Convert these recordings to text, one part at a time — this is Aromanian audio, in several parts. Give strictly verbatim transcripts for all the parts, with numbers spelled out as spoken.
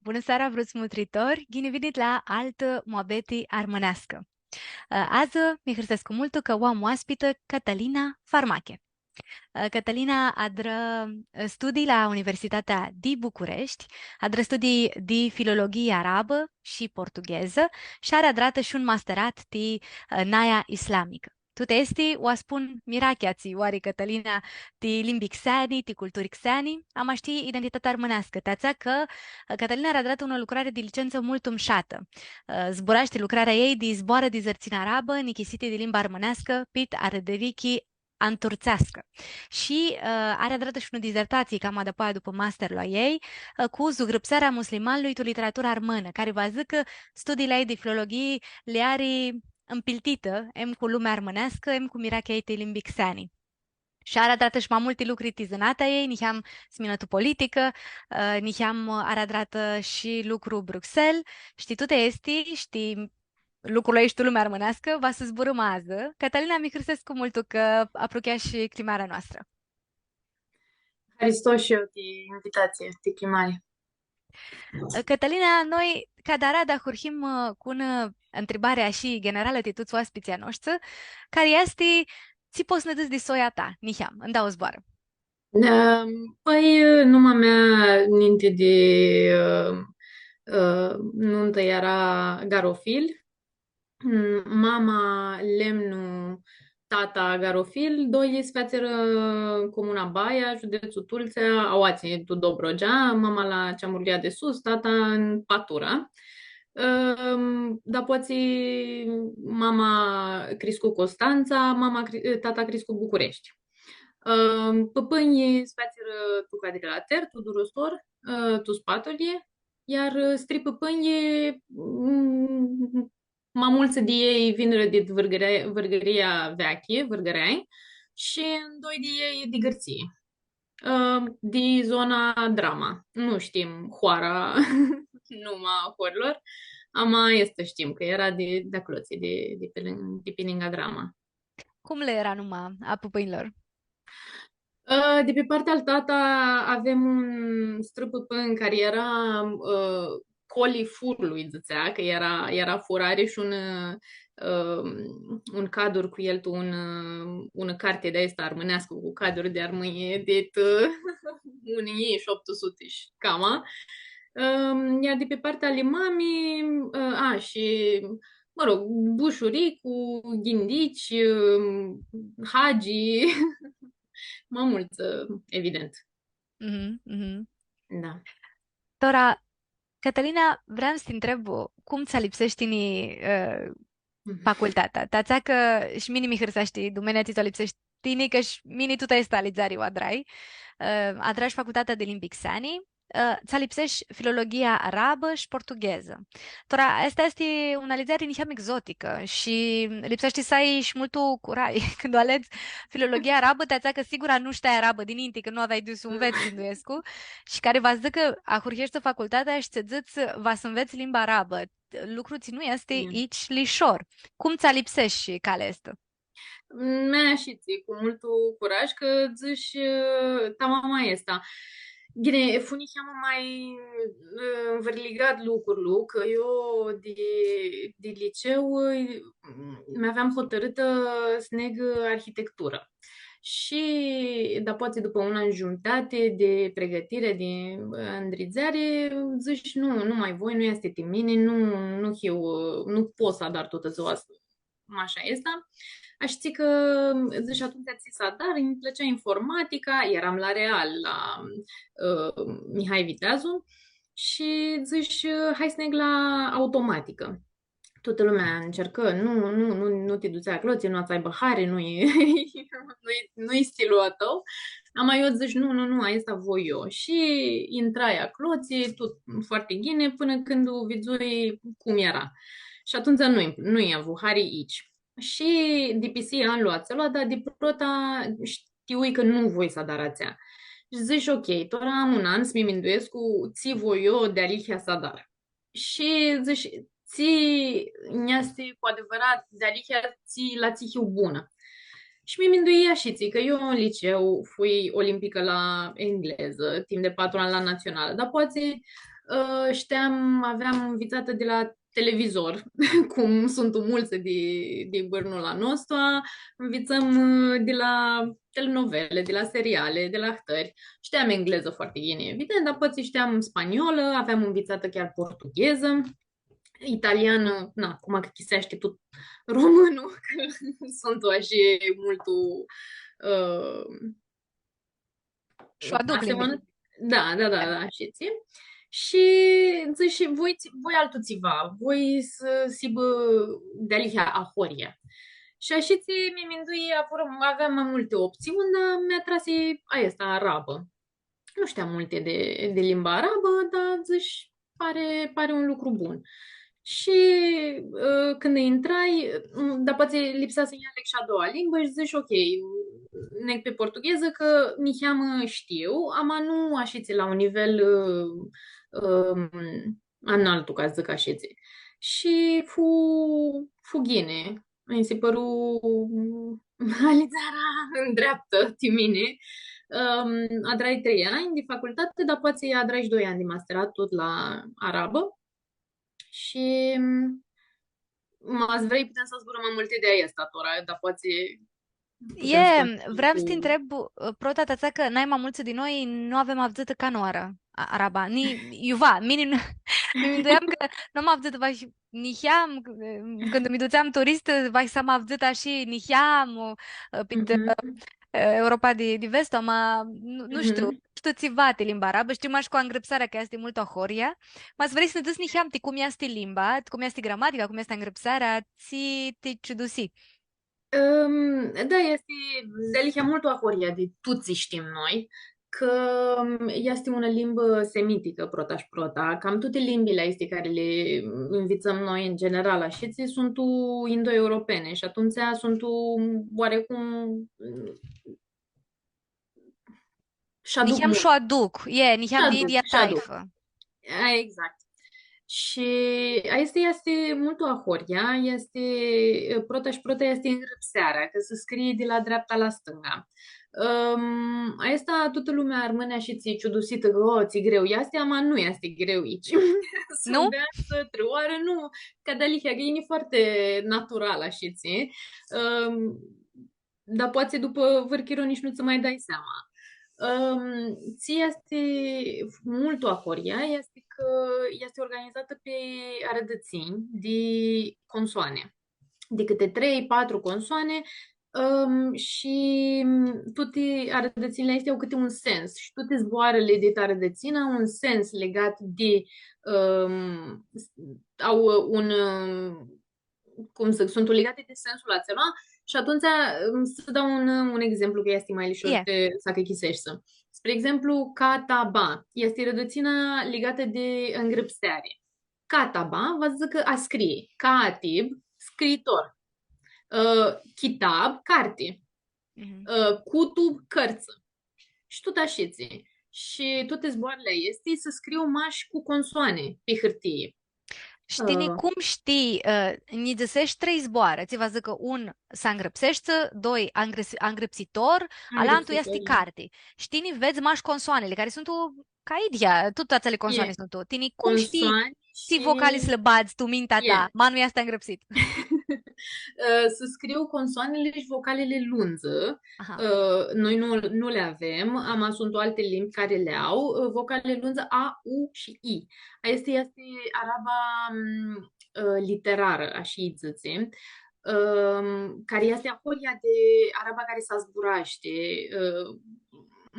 Bunã seara, vruts mutritori! Ghini vinit la altã muabeti armãneascã. Ã, adzã mi hãrsescu multu cã u am oaspitã Cãtãlina Farmache. Ã, Cãtãlina adrã, ã, studii la Universitatea di Bucureshti, adrã studii di filologhii arabã shi portughezã shi ari adratã shi un masterat ti, ã, naia islamicã. Tuti aesti u aspun mirachea tsi u ari Cãtãlina ti limbi xeani, ti culturi xeani, ama shi ti identitatea armãneascã, ti atsea cã, ã, Cãtãlina ari adratã unã lucrari di licentsã multu mushatã. Ã, zburashti lucrarea ei di zboarã di zãrtsinã arabã, nichisiti di limba armãneascã, pit arãdãrichi anturtseascã. Shi, ã, ari adratã shi unã dizertatsii, cama dapoaia dupã masterlu a ei, ã, cu zugrãpsearea muslimanlui tu literatura armãnã, cari va dzãcã cã studiili ei di filologhii li ari mpiltitã, em cu lumea armãneascã, em cu mirachea ei ti limbi xeani. Shi ari adratã shi ma multi lucri ti zãnatea ei, niheam s-minã tu politicã, ã, niheam, ã, ari adratã shi lucru Bruxelles, shi ti tuti aesti, shi ti lucrul aestu, lumea armãneascã, va s-zburãm adzã. Cãtãlina, mi hãrsescu multu cã aprucheashi cljimarea noastrã. Haristo shi eu ti invitatsii, ti cljimari. Cãtãlina, noi, ca di aradã, ahurhim, ã, cu unã, ã, ntribari ashi generalã ti tuts oaspitslji a noshtsã, cari easti, tsi pots s-nã dzãts di soia ta, niheam, ãn dauã zboarã? Ãm, pãi, numa mea, ninti di, ã, ã, nuntã, eara Garofil. Mm, mama Lemnu, tata Garofil, doilji s-featsirã comuna Baia, giudetslu Tultsea, aoatsi tu Dobrogea, mama la Ceamurlia de Sus, tata tu Patura. Ãm, dapoaia mama criscu Constantsa, mama cri-, tata criscu Bucureshti. Ãm, pãpãnjlji s-featsirã tu Cadrilater, tu Durostor, ã, tu Spatuli, iar, ã, stripãpãnjlji, mm, ma multsã di elj vinirã di Vãrgãre-, Vãrgãria Veaclji, vãrgãreanj, shi doi di elj di Gãrtsii. Ã, di zona Drama. Nu shtim hoara, numa a horilor, ama aestã shtim, cã eara di, di aclotsi, di, di pi lin-, di pi ningã Drama. Cum lã eara numa a pãpãnjlor? Ã, di pi partea al tata avem un strãpãpãn cari eara, ã, coli furlui, dzãtsea, cã eara, eara fur, ari shi un, ã, un cadur cu el, tu un, ã, unã carti di aestã armãneascã cu caduri di armãnj, dit, ã, unã njilji shapti suti shi cama. Ã, iar di pi partea ali mami, ã, a, shi, mă rog, Bushuricu, Ghindici, ã, Hagi, ma multsã, ã, evident. Mhm, mhm. Da. Tora, Cãtãlina, vream s-ti ntreb, cum tsã alipseashti tini, ã, Mhm. facultatea? Ti atsea cã shi mini mi hãrseashti dumenia tsi tsã alipseashti tini, cã shi mini tutã aestã alidzeari u adrai. Ã, adrash facultatea di limbi xeani, ã, tsã alipseashti filologhia arabã shi portughezã. Tora, aestã easti unã alidzeari niheam exoticã shi lipseashti s-ai shi multu curai cãndu u aledz filologhia arabã, ti atsea cã sigura nu shteai arabã dininti, cã nu aveai di iu s-u nvets, minduescu, shi cari va s-dzãcã cã ahurheshti facultatea shi tsã dzãts, va s-nvets limba arabã, lucru tsi nu easti Mm. itsi lishor. Cum tsã alipseashti calea aestã? Mea, shi tsi, cu multu curaj, cã dzãsh, ã, tamam aestã. Ghini, fu niheamã ma, ã, nvãrligat lucrul, cã eu di, di liceu, ã, mi aveam hotãrãtã s-neg arhitecturã. Shi, dapoaia, dupã un an jumãtati di pregãtiri, di, ã, ndridzeari, dzãsh, nu, nu ma voi, nu easti ti mini, nu, nu hiu, ã, nu pot s-adar tutã dzua s-, mash aestã. Ashitsi cã, dzãsh, atumtsea tsi s-adar, nji plãtsea informatica, eram la Real, la, ã, Mihai Viteazu, shi dzãsh, hai s-neg la automaticã. Tutã lumea ncercã, nu, nu, nu, nu ti dutsea aclotsi, tsi nu va tsã aibã hari, nu-i, nu-i, nu-i stilul a tãu. Ama eu dzãsh, nu, nu, nu, aestã voi eu. Shi intrai aclotsi, tut foarte ghini, pãnã cãndu vidzui cum eara. Shi atumtsea nu-i, nu-i avu hari itsi. Shi dipisi anlu atsel, dar di prota shtiui cã nu voi s-adar atsea. Shi dzãsh, ok, tora am un an s-mi minduescu tsi voi eu dealihea s-adar. Shi dzãsh, tsi nj-easti cu adevărat dealihea, tsi, la tsi hiu bunã. Shi mi minduii ashitsi, cã eu în liceu fui olimpicã la englezã, timp de patru ani la națională, dar poate Ã, shteam, aveam nvitsatã di la televizor, cum suntu multsã di, di bãrnul a nostru, nvitsãm, ã, di la telenovele, di la seriale, di la ahtãri. Shteam englezã foarte ghini, evident, dar poati shteam spaniolã, aveam nvitsatã chiar portughezã, italianã, na, cum achicãseashti tut romãnlu, cã suntu ashi multu, ã, Shi u aduc asemãnã-, limbi. Da, da, da, da, shi tsi. Shi dzãsh, voi tsi-, voi altu tsiva, voi s-, s-hibã dealihea ahoryea. Shi ashi tsi mi mindui, avurã, aveam ma multi optsiuni, dar mi atrasi aestã, arabã. Nu shteam multi di, di limba arabã, dar dzãsh, pari, pari un lucru bun. Shi, ã, cãndu intrai, ã, dar poati lipsea s-nj-aleg shi a doua limbã shi dzãsh, ok, neg pi portughezã, cã niheamã shtiu, ama nu ashitsi la un nivel, ã, ãm, analtu, ca s-dzãc ashitsi. Shi fu, fu ghini. Mi si pãru, ãm, alidzearea ndreaptã ti mini. Ãm, adrai trei anj di facultati, dar poati adrai shi doi anj di masterat, tut la arabã. Shi, ãm, ma s-vrei, putem s-zburãm ma multi di aestã tora, dar poati putem s-, vream s-ti ntreb, ã, prota, ti atsea cã nai ma multsã di noi nu avem avdzãtã canãoarã a-, araba. Ni, iuva, mini nu, mi minduiam cã nu am avdzãtã, vahi, niheam, cãndu mi dutseam turistã, vahi s-am avdzãtã shi niheam, ã, pit, ã, Europa di, di Vest, ama nu, nu shtiu, nu shtiu tsiva ti limba arabã, shtiu mash cu angrãpsearea cã easti multu ahoryea, ma s-vrei s-nã dzãts niheam ti cum easti limba, cum easti gramatica, cum easti angrãpsearea, tsi ti ciudusi? Ãm, da, easti dealihea multu ahoryea di tut tsi shtim noi, cã easti unã limbã semiticã, prota shi prota. Cam tuti limbili aesti cari li nvitsãm noi, în general, ashitsi, suntu indo-europene shi atumtsea suntu oarecum Shi aduc niheam multu. Shi aduc, e, niheam di idyea taifã. E, exact. Shi aestã easti multu ahoryea, easti, prota shi prota easti ngrãpsearea, cã s-scrii di la dreapta la stãnga. Ãm, aestã tutã lumea armãni shi tsi ciudusitã, o, tsi greu easti, ama nu easti greu aoatsi. Nu? S-nveatsã trãoarã, nu, ca dealihea, cã e foarte natural, ashitsi. Ãm, Dar poati dupã vãr chiro nitsi nu tsã ma dai seama. Ãm, tsi easti multu ahoryea, easti cã easti organizatã pi arãdãtsinj di consoane. Di cãti trei, patru consoane, ãm, shi tuti arãdãtsinjli aesti au cãti un sens. Shi tuti zboarãli dit arãdãtsinã au un sens ligat di, ãm, au un, ãm, cum s-dzãc, suntu ligati di sensul atsel. Shi atumtsea, ãm, s-dau un, un exemplu, cã easti ma lishor ti s-achicãseshti. Spre exemplu, kataba easti arãdãtsina ligatã di ngrãpseari. Kataba va s-dzãcã a scrie. Katib, scriitor. Ã, kitab, carti. Ã, kutub, cãrtsã. Shi tut ashitsi. Shi tuti zboarãli aesti s-scriu mash cu consoane pi hãrtii. Shi tini cum shtii, ã, nji dzãsesh trei zboarã, tsi va s-dzãcã un s-angrãpseshti, doi angrãps-, angrãpsitor, alantu easti carti. Shi tini vedz mash consoanili, cari suntu ca idyea, tuti atseali consoani suntu. Tini cum shtii tsi vocali s-li badz tu mintea ta, ma nu easti angrãpsit? Ã, s-scriu consoanili shi vocalili lundzã. Aha. Ã, noi nu, nu li avem, ama suntu alti limbi cari li au, ã, vocalili lundzã A, U shi I. Aestã easti araba, m, ã, literarã, ashi lji dzãtsi, ãm, cari easti ahoryea di araba cari s-zburashti, ã,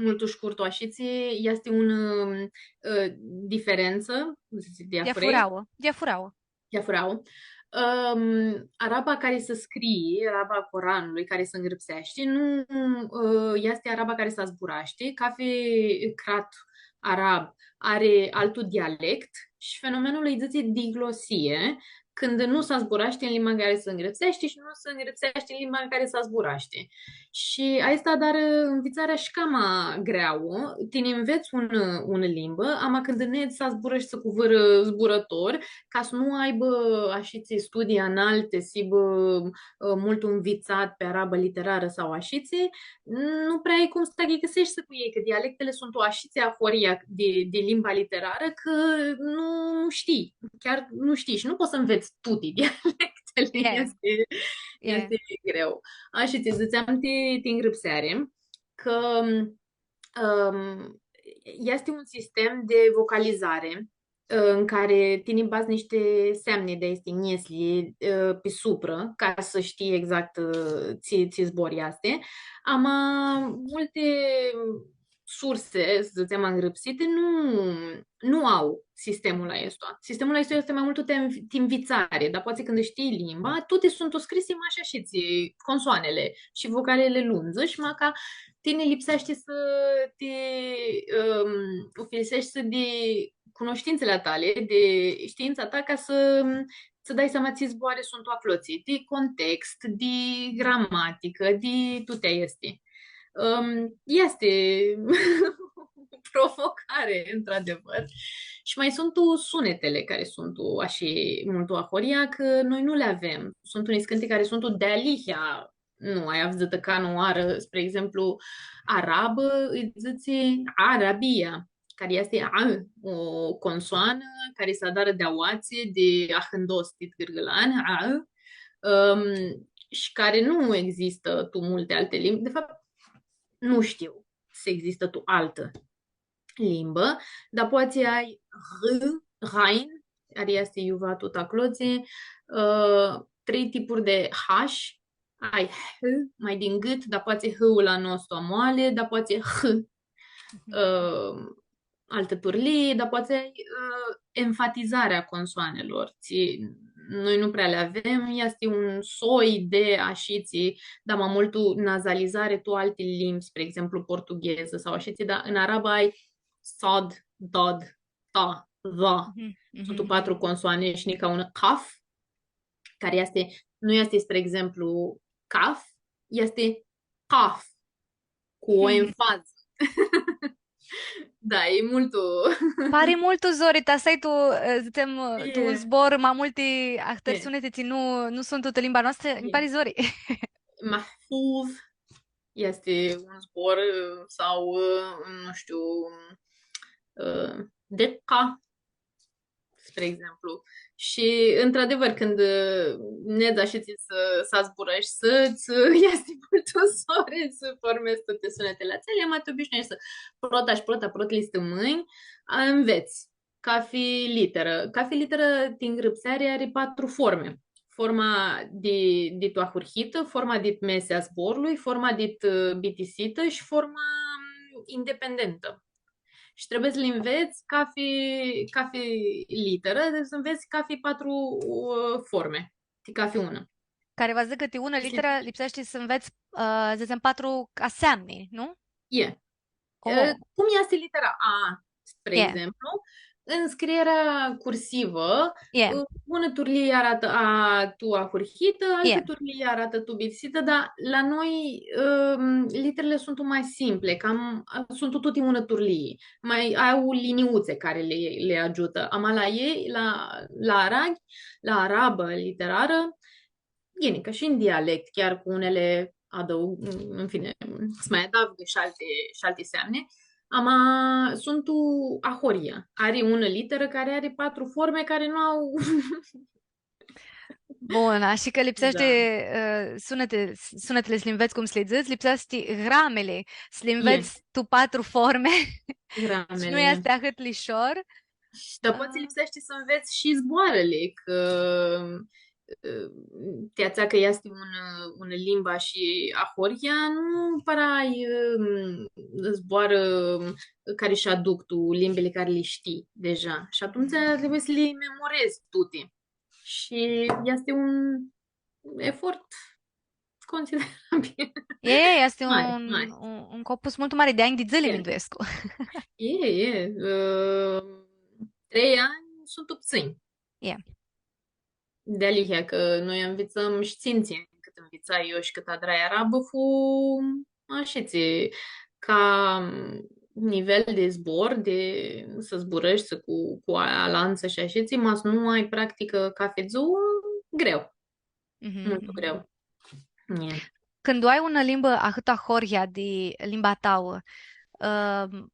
multu shcurtu, ashitsi, easti un, ãm, ã, diferentsã, cum s-dzãc, diafurei? Diafurauã, diafurauã. Diafurauã. Ãm, araba cari s-scrii, araba a Coranlui cari s-ngrãpseashti, nu, ã, easti araba cari s-zburashti, cafi crat arab ari altu dialect shi fenomenul lji dzãtsi diglosie, cãndu nu s-zburashti tu limba tu cari s-ngrãpseashti shi nu s-ngrãpseashti tu limba tu cari s-zburashti. Shi aestã adarã nvitsarea shi cama greauã, tini nvets un, unã limbã, ama cãndu nedz s-zburãshti cu vãrã zburãtor, ca s-nu aibã ashitsi studii analti, s-hibã, ã, multu nvitsat pi arabã literarã sau ashitsi, nu prea ai cum s-ti aghicãseshti cu elj, cã dialectele suntu ashitsi ahoryea di, di limba literarã, cã nu, nu shtii, chiar nu shtii shi nu pots s-nvets tuti dialectili. E. Easti, e. Easti greu. A, shi tsi dzãtseam ti, ti ngrãpseari, cã, ãm, easti un sistem di vocalizari, ã, tu cari tini badz nishti seamni di aesti njeslji, ã, pi suprã, ca s-shtii exact, ã, tsi, tsi zbor easti. Ama multi sursi, s-dzãtsem, angrãpsiti, nu, nu au sistemul aestu. Sistemul aestu easti ma multu ti nv-, ti nvitsari, dar poati cãndu shtii limba, tuti suntu scrisi mash ashitsi, consoanili shi vocalili lundzã, shi maca tini lipseashti s-ti, ãm, ufiliseshti di cunoshtintsãli a tali, di shtiintsa ta, ca s-, s-dai seama tsi zboarã suntu aclotsi, di context, di gramaticã, di tuti aesti. Ãm, easti provocari, într-adevăr. Shi ma suntu sunetili cari suntu ashi multu ahoryea, cã noi nu li avem. Suntu niscãnti cari suntu dealihea, nu, ai avdzãtã canãoarã, spre exemplu, arabã, lji dzãtsi arabia, cari easti a, o consoanã cari s-adarã di aoatsi, di ahãndos, dit gãrgãlan, a, ãm, shi cari nu existã tu multi alti limbi. De fapt, nu shtiu s-existã tu altã limbã, dar poati ai r, ghain, cari easti iuva tut aclotsi, ã, trei tipuri di h, ai h, ma di ngãt, dar poati h-ul a nostru amoali, dar poati h, ã, altã turlii, dar poati ai, ã, enfatizarea consoanelor, tsi noi nu prea li avem, easti un soi di ashitsi, dar ma multu nazalizari tu alti limbi, spre exemplu, portughezã sau ashitsi, dar tu arabã ai sad, dad, ta, dha. Mhm, mhm. Suntu patru consoani shi nica unã qaf, cari easti, nu easti, spre exemplu, caf, easti qaf, cu o enfazã. Da, e multu. Pari multu zori, ta s-ai tu, eh, dzãtsem, tu un zbor ma multi ahtãri suneti tsi nu, nu suntu tu limba noastrã, nji pari zori. Mahfuz easti un zbor, eh, sau, eh, nu shtiu, eh, diqqa, spre exemplu. Shi, într-adevăr, cãndu, ã, nedz ashitsi s-, s-zburãshti, s-, easti multu zori s-formedz tuti sunetili atseali, ma ti obișnuiești s-, prota shi prota, protili stãmãnj, a, nvets. Cafi literã. Cafi literã ti ngrãpseari ari patru forme. Forma di, di tu ahurhitã, forma dit mesi a zborlui, forma dit, ã, bitisitã shi forma, ãm, independentã. Shi trebuie s-li nvets cafi, cafi literã, deci s-nvets cafi patru, ã, forme, ti cafi unã. Cari va s-dzãcã cã ti unã literã lipseashti s-nvets, ã, s-dzãtsem, patru aseamni, nu? E. Ã, cum easti litera A, spre exemplu, în scrierea cursivă, ã, unã turlii aratã A tu ahurhitã, altã turlii aratã tu bitisitã, dar la noi, ãm, literele suntu ma simple, cam, suntu tuti unã turlii. Ma au liniuțe care le, le ajută. Ama la ei, la, la araghi, la arabã literarã, ghini, ca shi în dialect, chiar cu unele adău-, în fine, s-mai adaugã shi alti, shi alti seamni, ama suntu ahoryea. Ari unã literã cari ari patru forme cari nu au. Bun, ashi cã lipseashti, ã, sunete-, sunetili s-li nvets cum s-li dzãts, lipseashti gramili s-li nvets tu patru forme. Shi nu easti ahãt lishor. Shi, dar poati lipseashti s-nvets shi zboarãli, cã, ã, ti atsea cã easti un, un limba shi ahoryea, nu para ai, ãm, zboarã cari sh-aduc tu limbili cari li shtii deja. Shi atumtsea trebuie s-li memorezi tuti. Shi easti un efort considerabil. E, easti un, un, un copus multu mari di anj di dzãli, minduescu. E, e. Ã, trei anj suntu ptsãnj. E. Dealihea cã noi anvitsãm shi tsintsi anj, cã nvitsai io shi cãt adrai arabã, fu ashitsi, ca nivel di zbor, di s-zburãshti cu, cu alantsã shi ashitsi, ma s-nu ai practicã cathi dzuã, greu. Mhm, multu mhm. Greu. E. Cãndu ai unã limbã ahãt ahoryea di limba ta, ãm,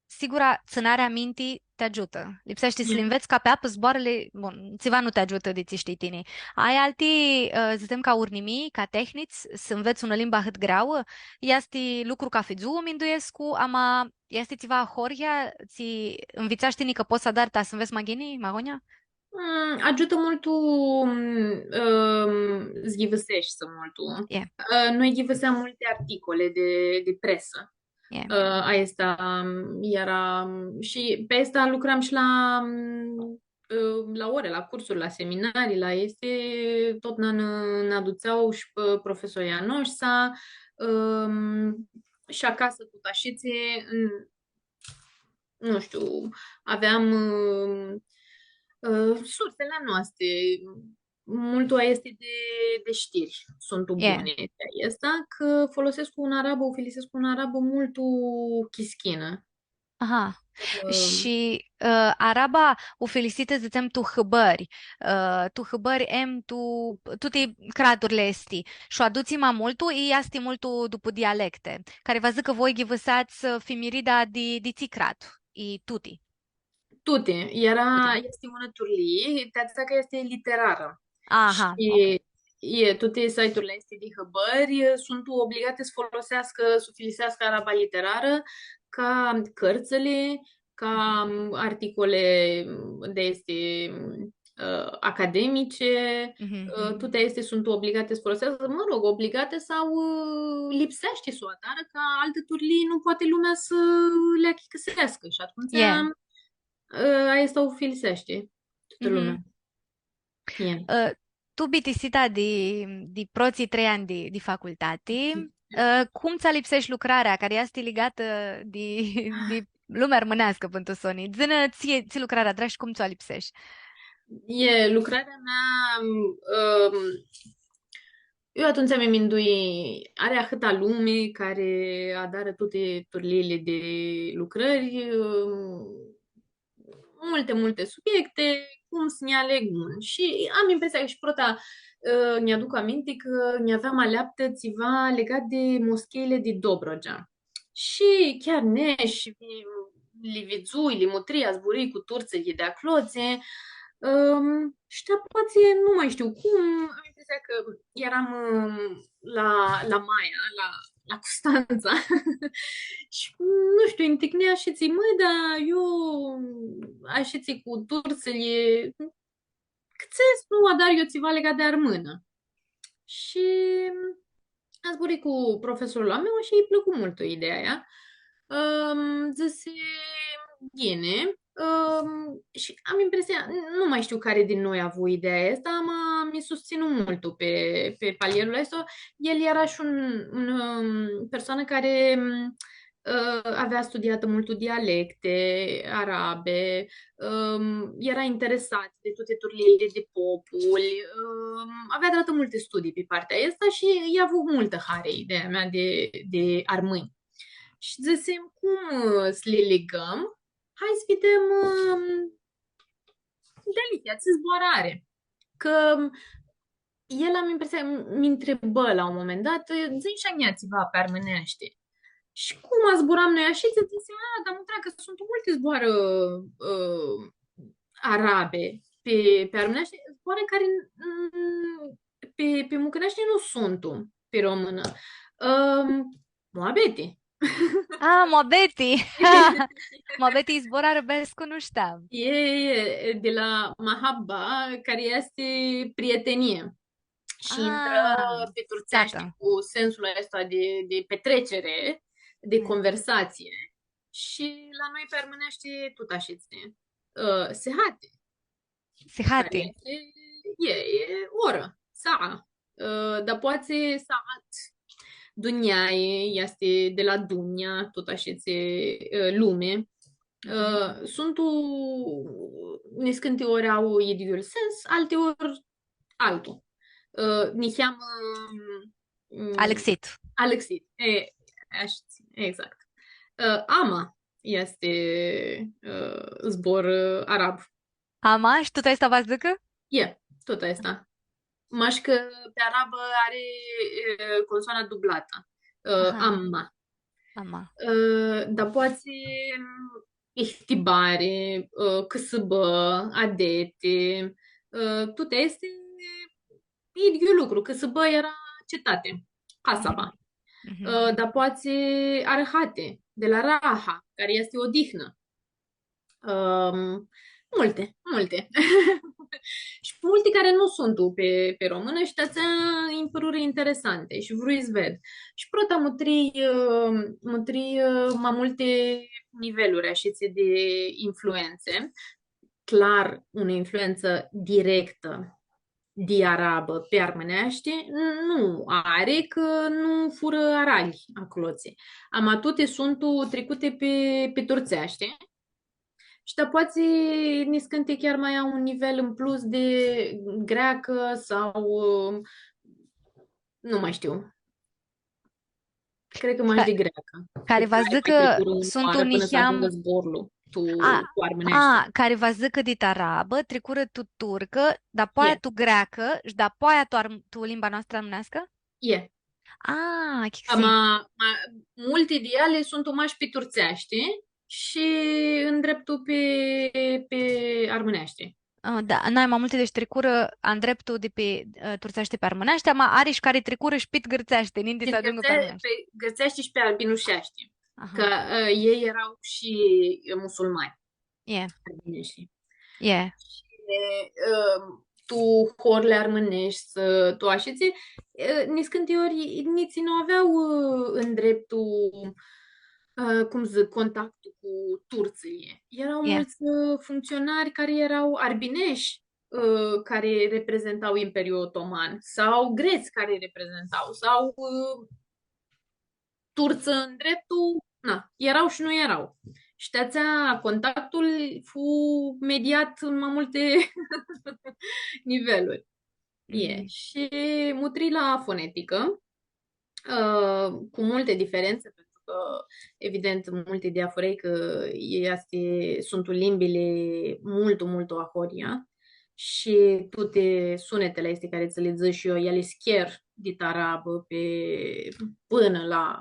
sigura, tsãnarea minti ti agiutã. Lipseashti s-li nvets ca pi apã zboarãli, bun, tsiva nu ti agiutã di tsi shtii tini. Ai alti, ã, dzãtsem ca urnimii, ca tehnitsi, s-nvets unã limbã ahãt greauã? Easti lucru cathi dzuã, minduescu, ama easti tsiva ahoryea, tsi nvitsash tini cã pots s-adari ta s-nvets ma ghini, ma agonja? Mm, agiutã multu, mm, ãm, s-ghivãseshti multu. E. Ã, noi ghivãseam multi articole di, di presã. E. Ã, aestã, mm, eara, mm, shi pi aestã lucram shi la, mm, ã, la ore, la cursuri, la seminarii, la aesti, tut nã, nã, nã adutsea shi pi profesorii a noshtri, ãm, shi acasã tut ashitsi, mm, nu shtiu, aveam, ãm, ã, sursili a noasti, multu aesti di, di shtiri suntu buni pi aestã, cã folosescu unã arabã, ufilisescu unã arabã multu chischinã. Aha. Ãm. Shi, ã, araba ufilisitã, dzãtsem, tu hãbãri, ã, tu hãbãri em tu, tuti craturli aesti. Shi u adutsi ma multu, i easti multu dupu dialecte. Cari va s-dzãcã cã voi ghivãseats, ã, fimirida di, di tsi crat, i tuti. Tuti. Eara, tuti. Easti unã turlii, ti atsea cã easti literarã. Aha, shi, ok. E, tuti site-urli aesti di hãbãri, e, suntu obligati s-foloseascã, s-ufiliseascã araba literarã ca cãrtsãli, ca, m, articole, m, di aesti, m, ã, academice, mhm, ã, mhm, tuti aesti suntu obligati s-foloseascã, mã rog, obligati sau, ã, lipseashti s-u adarã, ca altã turlii nu poati lumea s-li achicãseascã shi atumtsea, ã, aestã u filiseashti tutã lumea. Mhm. E. Ã, tu bitisita di, di protslji trei anj di, di facultati, ã, cum tsã alipsesh lucrarea, cari easti ligatã di, di lumea armãneascã pãn tu soni? Dzã-nã tsi, tsi lucrari adrash shi cum tsã alipsesh? E, lucrarea mea, ãm, eu atumtsea mi mindui, ari ahãtã lumi cari adarã tuti turliili di lucrãri, ãm, multi, multi subiecti, cum s-nj-aleg un. Shi am impresia cã shi prota, ã, nj-aduc aminti cã nj-aveam aleaptã tsiva ligat di moscheili di Dobrogea. Shi chiar nesh, li vidzui, li mutrii, zburãi cu turtsãlji di aclotsi. Ãm, shi apoia nu mai shtiu cum, am impresia cã eram, ãm, la, la maia, la, la Custantsa. Shi, nu shtiu, nj-ticnea shi dzãc, mã, da, eu, ashitsi cu turtsãlji, cãtse s-nu adar eu tsiva ligat di armãnã? Shi zburãi cu profesorlu a meu shi lji plãcu multu ideea aia. Ãm, dzãsi, ghini, ãm, shi am impresia, nu mai shtiu cari di noi avu ideea aestã, ama mi sustsinu multu pi, pi palierlu aestu. El eara shi un, un, ãm, persoanã cari, ãm, ã, avea studiatã multu dialecti arabi, ãm, eara interesat di tuti turliili di populi, ãm, avea adarã multi studii pi partea aestã shi lj-avu multã hari ideea mea di, di armãnj. Shi dzãsim, cum, ã, s-li ligãm? Hai s-videm, ãm, dealihea, tsi zboarã ari. Cã el, am impresia, mi ntribã la un moment dat, dzã-nj shi a njia tsiva pi armãneashti. Shi cum zburam noi ashi, dzãsi, a, dar mutrea cã suntu multi zboarã, ã, arabi pi, pi armãneashti, zboarã cari, mm, pi, pi mucãneashti nu suntu, pi românã. Ãm, muabeti. A, muabeti! Muabeti e zbor arãbescu, nu shteam. E, e, di la mahabba, cari easti prietenie. Shi intrã, a, pi turtseashti, tata, cu sensul aestu di, di petrecere, di, mm, conversație. Shi la noi pi armãneashti tut ashitsi. Ã, sehati. Sihati. Cari easti, e, e orã, saa. Ã, dar poati saat, dunjai, easti di la dunja, tut ashitsi, ã, lumi. Ã, mhm, suntu, niscãnti ori au idyiul sens, alti ori altu. ã, niheamã, ã, alãxit. Alãxit. E, ashi, exact. Ã, ama easti, ã, zbor, ã, arab. Ama? Shi tut aestã va s-dzãcã? E, tut aestã. Mash cã pi arabã ari, e, consoana dublatã. Ã, aha. Amma. Amma. Ã, dar poati, ihtibari, ã, cãsãbã, adeti, ã, tuti aesti e idyiul lucru, cãsãbã eara cetati, casaba. Mhm. Ã, dar poati arhati, di la raha, cari easti odihnã. Ãm, multi, multi. Shi multi cari nu suntu pi, pi românã shi ti atsea nji pãrurã interesanti shi vrui s-ved. Shi prota mutrii, ã, mutrii, ã, ma multi niveluri, ashitsi, di influentsi. Clar, unã influentsã directã di arabã pi armãneashti, nu ari, cã nu furã arali aclotsi. Ama tuti suntu tricuti pi, pi turtseashti. Shi ta poati niscãnti chiar ma au un nivel în plus di greacã sau, ã, nu mai shtiu. Cred cã mash di greacã. Cari va s-dzãcã cã suntu niheam zborlu tu, a, tu armãneashti. A, cari va s-dzãcã cã dit arabã tricurã tu turcã, dapoaia tu greacã shi dapoaia tu arm-, tu limba noastrã armãneascã? E. A, achicãsii. Ma, ma, multi di eali suntu mash pi turtseashti shi ndreptu pi, pi armãneashti. A, da, nai ma multi, deci tricurã ndreptu di pi, ã, turtseashti pi armãneashti, ama ari shi cari tricurã shi pit gãrtseashti, ninti s-agiungã pi armãneashti. Pi gãrtseashti shi pi arbinusheshti. Aha. Cã, ã, elj eara shi musulmani. E. Arbinushi. E. Shi, ã, tu horli armãneshti, tu ashitsi, ã, niscãnti ori nitsi nu avea, ã, ndreptu, ã, cum dzãc, contactul cu turtsãlji. Eara multsã, ã, funcționari cari eara arbineshi, ã, cari reprezenta Imperiul Otoman, sau grets cari reprezenta, sau, ã, turtsã ndreptu, na, eara shi nu eara. Shi ti atsea contactul fu mediat în mai multe niveluri. E, mhm. Shi mutrii la foneticã, ã, cu multe diferențe, pentru că, evident, multi di afurii cã easti, suntu limbili multu, multu ahoryea shi tuti sunetili aesti cari tsã li dzãsh eu, eali s-cher dit arabã pi, pãnã la,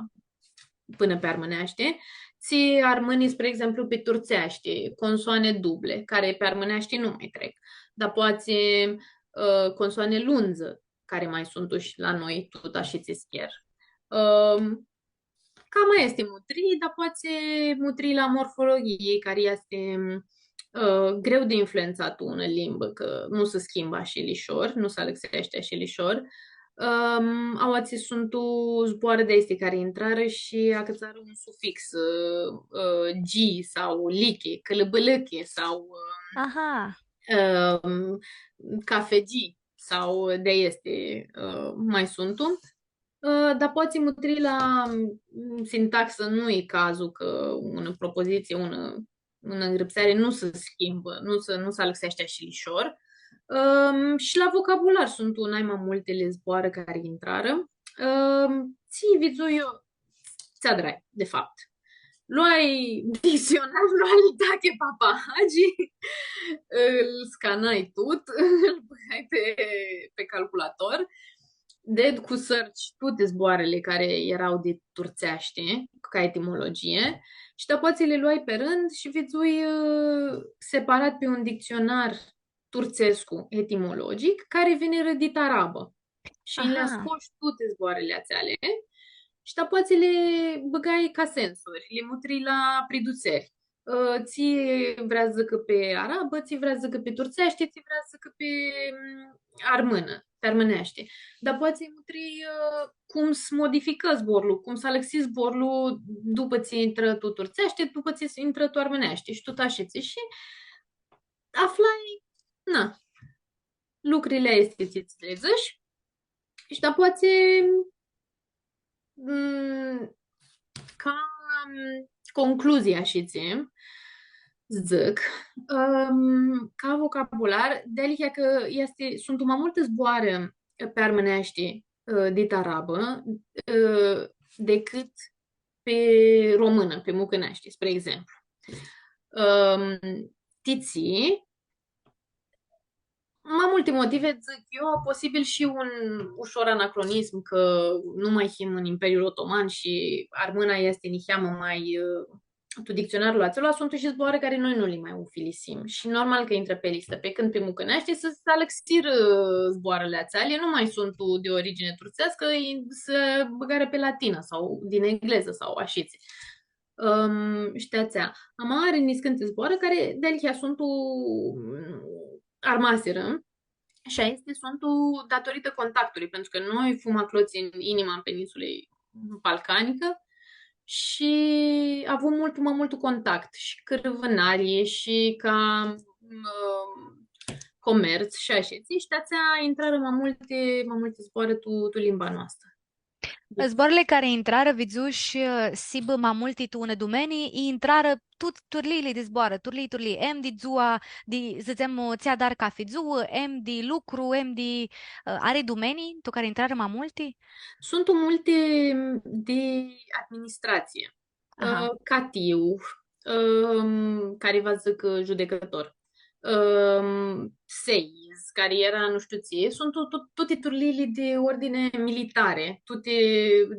pãnã pi armãneashti. Tsi armãni, spre exemplu, pi turtseashti, consoane duble, cari pi armãneashti nu mai trec. Dar poati, ã, consoane lundzã, cari ma suntu shi la noi, tut ashitsi s-cher. Ãm, cama easti mutrii, dar poati mutrii la morfologhii, cari easti, ã, greu di influentsat tu unã limbã, cã nu s-schimbã ashi lishor, nu s-alãxeashti ashi lishor. Ãm, aoatsi suntu zboarã di aesti cari intrarã shi acãtsarã un sufix, ã, ã, gi sau lichi, cãlãbãlãchi sau, ã, aha, ãm, cafegi sau di aesti, ã, ma suntu. Ã, dar poati mutrii la, mm, sintaxã, nu e cazul cã unã propozitsii, unã, unã ngrãpseari nu s-schimbã, nu s-, nu s-alãxeashti ashi lishor. Ãm, shi la vocabular suntu nai ma multili zboarã cari intrarã. Ãm, tsi vidzui eu, tsi adrai, de fapt. Loai dictsionar, loai al Tache Papahagi, lu scanai tut, lu bãgai pi, pi calculator, ded cu search tuti zboarãli cari eara di turtseashti, ca etimologie, shi dapoaia tsi li loai pi rãnd shi vidzui, ã, separat pi un dictsionar turtsescu etimologic, cari vinirã dit arabã. Shi li scosh tuti zboarãli atseali. Shi dapoaia tsi li bãgai ca sensuri, li mutrii la pridutseri. Ã, tsi vrea s-dzãcã pi arabã, tsi vrea s-dzãcã pi turtseashti, tsi vrea s-dzãcã pi, mm, armãnã, pi armãneashti. Dapoaia tsi mutrii, ã, cum s-modificã zborlu, cum s-alãxi zborlu dupã tsi intrã tu turtseashti, dupã tsi intrã tu armãneashti. Shi tut ashitsi. Shi aflai, na, lucrili aesti tsi, tsi li dzãsh. Shi dapoaia tsi, mm, ca, mm, concluzii, ashitsi, dzãc, ãm, ca vocabular, dealihea cã easti, suntu ma multi zboarã pi armãneashti, ã, dit arabã, ã, decât pi românã, pi mucãneashti, spre exemplu. Ãm, ti tsi, ma multi motive, dzãc eu, posibil shi un ușor anacronism, cã nu mai him în Imperiul Otoman shi armãna easti niheamã ma, ã, tu dictsionarlu atsel, suntu shi zboarã cari noi nu li ma ufilisim. Shi normal cã intrã pi listã, pi cãndu pi mucãneashti s-, s-alãxirã zboarãli atseali, nu ma suntu di origine turtseascã, i-, s-bãgarã pi latinã sau din englezã sau ashitsi. Ãm, shi ti atsea. Ama ari niscãnti zboarã cari, dealihea, suntu, mm, armasirã. Shi aesti suntu datorită contactului, pentru că noi fum acloți în inima peninsulei balcanică și avum multu ma multu contact shi cãrvãnari shi ca, mm, comerț shi ashitsi, shi ti atsea intrarã ma multi, ma multi zboarã tu, tu limba noastrã. Zboarãli cari intrarã, vidzush, s-hibã ma multi tu unã dumenii, i intrarã tut turliili di zboarã, turlii, turlii, em di dzua, di, dzãtsem, tsi adari cafi dzuã, em di lucru, em di, ã, ari dumenii tu cari intrarã ma multi? Suntu multi, mm, di administrație. Aha. Ã, catiu, ãm, cari va dzãc, ã, judecător, ãm, seiz, cari eara nu shtiu tsi, suntu tu-, tu-, tuti turliili di ordine militare, tuti,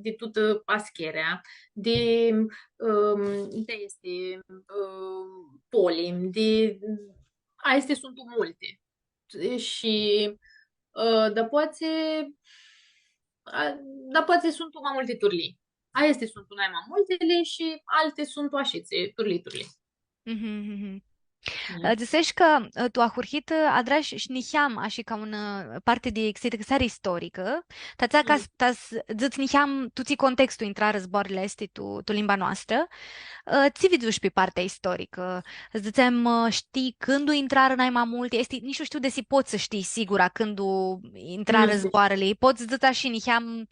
di tutã ascherea, di, ãm, di aesti, ãm, polim, di, aesti suntu multi. Shi, ã, dapoaia, a, dapoaia suntu ma multi turlii. Aesti suntu nai ma multili shi alti suntu ashitsi, turlii, turlii. Mhm, mhm. Mm. Ã, dzãsesh cã, ã, tu ahurhitã, ã, adrash shi niheam, ashi ca un, ã, parti di xitãxeari istoricã, ti atsea ca s-, ta s-dzãts niheam tu tsi contextu intrarã zboarãli aesti tu, tu limba noastrã. Ã, tsi vidzush pi partea istoricã? Dzãtsem, ã, shtii cãndu intrarã nai ma multi? Easti, nitsi nu shtiu desi pots s-shtii sigura cãndu intrarã zboarãli. Pots s-dzãts ashi niheam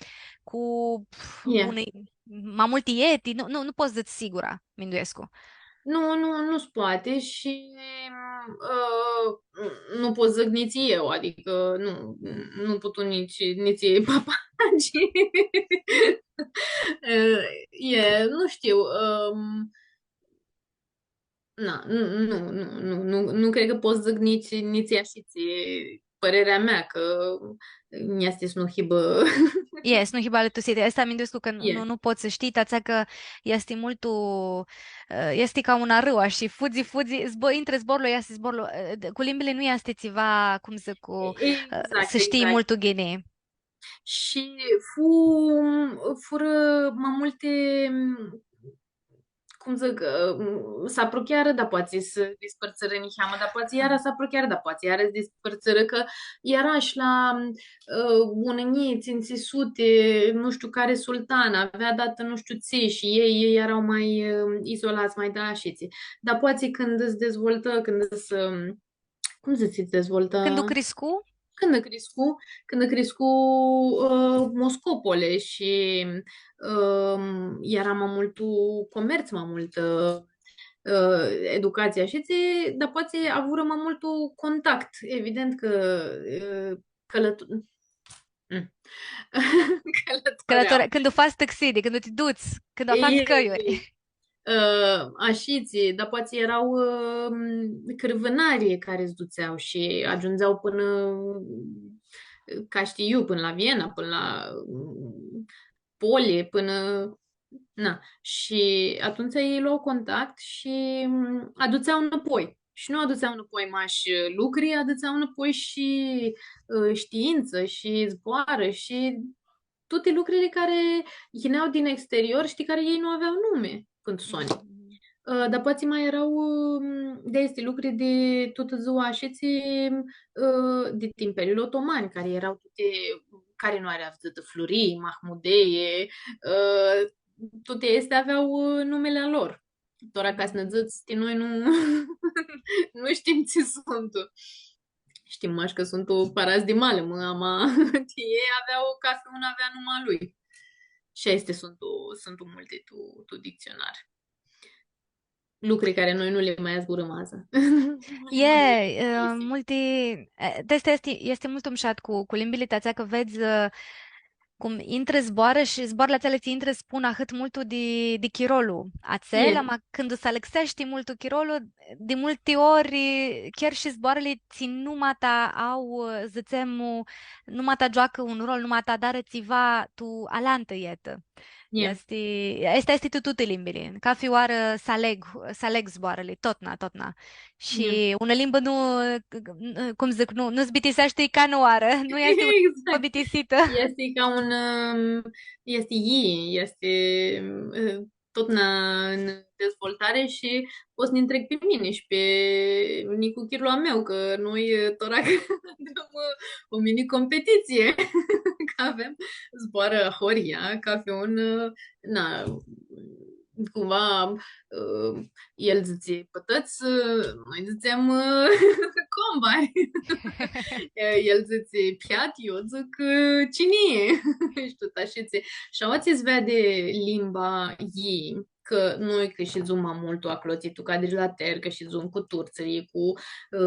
cu unã, ma multi eti, nu, nu, nu pots s-dzãts sigura, minduescu. Nu, nu, nu s-poati shi, ã, nu pot s-dzãc nitsi eu, adicã nu, nu putu nitsi, nitsi papagiu. Ã, e, nu shtiu, ãm, na, nu, nu, nu, nu, nu, nu cred cã pot s-dzãc nitsi, nitsi ashitsi pãrerea mea, cã easti s-nu hibã. E, s-nu hibã alãtusitã. Aestã minduescu cã nu, nu pots s-shtii, ti atsea cã easti multu, ã, easti ca un arãu, ashi, fudzi, fudzi, zbo-, intrã zborlu, easi zborlu, ã, cu limbili nu easti tsiva, cum dzãc, cu, ã, s-shtii multu ghini. Shi fu-, furã ma multi, cum dzãc, ã, s-apruchearã, dapoaia s-dispãrtsãrã niheamã, dapoaia iara s-apruchearã, dapoaia iara s-dispãrtsãrã, cã eara shi la, ã, unã njilji tsintsi suti, nu shtiu cari sultan, avea datã nu shtiu tsi shi elj, elj eara ma, ã, izolats, ma da, ashitsi. Dapoaia cãndu s-dezvoltã, cãndu s-, ã, cum dzãts, s-dezvoltã? Cãndu criscu? Cãndu criscu, cãndu criscu, ã, Moscopole shi, ã, eara ma multu comerț, ma multã, ã, educatsii, ashitsi, dapoaia avurã ma multu contact. Evident cã, ã, cãlãtu-, mm. Cãlãtorea. Cãlãtorea, cãndu fats taxidi, cãndu ti duts, cãndu aflats cãljuri. Ã, ashitsi, dapoaia eara, ã, cãrvãnari cari s-dutsea shi agiundzea pãnã, ca shtiu eu, pãnã la Viena, pãnã la, ã, Poli, pãnã, na. Shi atumtsea elj lua contact shi, ã, adutsea nãpoi. Shi nu adutsea nãpoi mash, ã, lucri, adutsea nãpoi shi, ã, shtiintsã shi zboarã shi tuti lucrili cari yinea din exterior, shtii, cari elj nu avea numi pãnã tu soni. Mhm. Ã, dapoaia ma eara, ãm, di aesti lucri di tutã dzua ashitsi, ã, di Imperiul Otoman, cari eara tuti, cari nu ari avdzãtã, Flurii, Mahmudei, ã, tuti aesti avea, ã, numili a lor. Tora ca s-nã dzãts, ti noi nu, nu shtim tsi suntu. Shtim mash cã suntu parats di malã, mã, ama ti elj avea, cafi un avea numa lui. Shi aesti suntu, suntu multi tu, tu dictsionar. lucri cari noi nu li ma zburãm adzã. E, ã, multi, e, aestã easti, easti multu mushat cu, cu limbili, ti atsea cã vedz, ã, cum intrã zboarã shi zboarãli atseali tsi intrã spun ahãt multu di, di chirolu atsel, ama cãndu s-alãxeashti multu chirolu, di multi ori chiar shi zboarãli tsi numata au, ã, dzãtsem, ã, numata gioacã un rol, numata adarã tsiva tu alantã etã. Ie. Easti, aestã easti tu tuti limbili. Cafi oarã s-aleg, s-aleg zboarãli, totna, totna. Shi unã limbã nu, cum dzãc, nu, nu s-bitiseashti canãoarã, nu easti unã limbã bitisitã. Exact. Easti ca un, ãm, easti yii, easti, ãm, totna tu dezvoltari shi pot s-nj-ntreb pi mini shi pi nicuchirlu a meu, cã noi, ã, tora cã adrãm, ã, o mini competitsii, cã avem zboarã ahoryea, cafi un, ã, na, cumva, ã, el dzãtsi pãtãts, ã, noi dzãtsem, ã, combari. Ã, el dzãtsi piat, eu dzãc, ã, cinii. Shi tut ashitsi. Shi aoatsi s-veadi limba yii, cã noi cã shidzum ma multu aclotsi tu cadrilater, cã shidzum cu turtsãlji, cu, ã,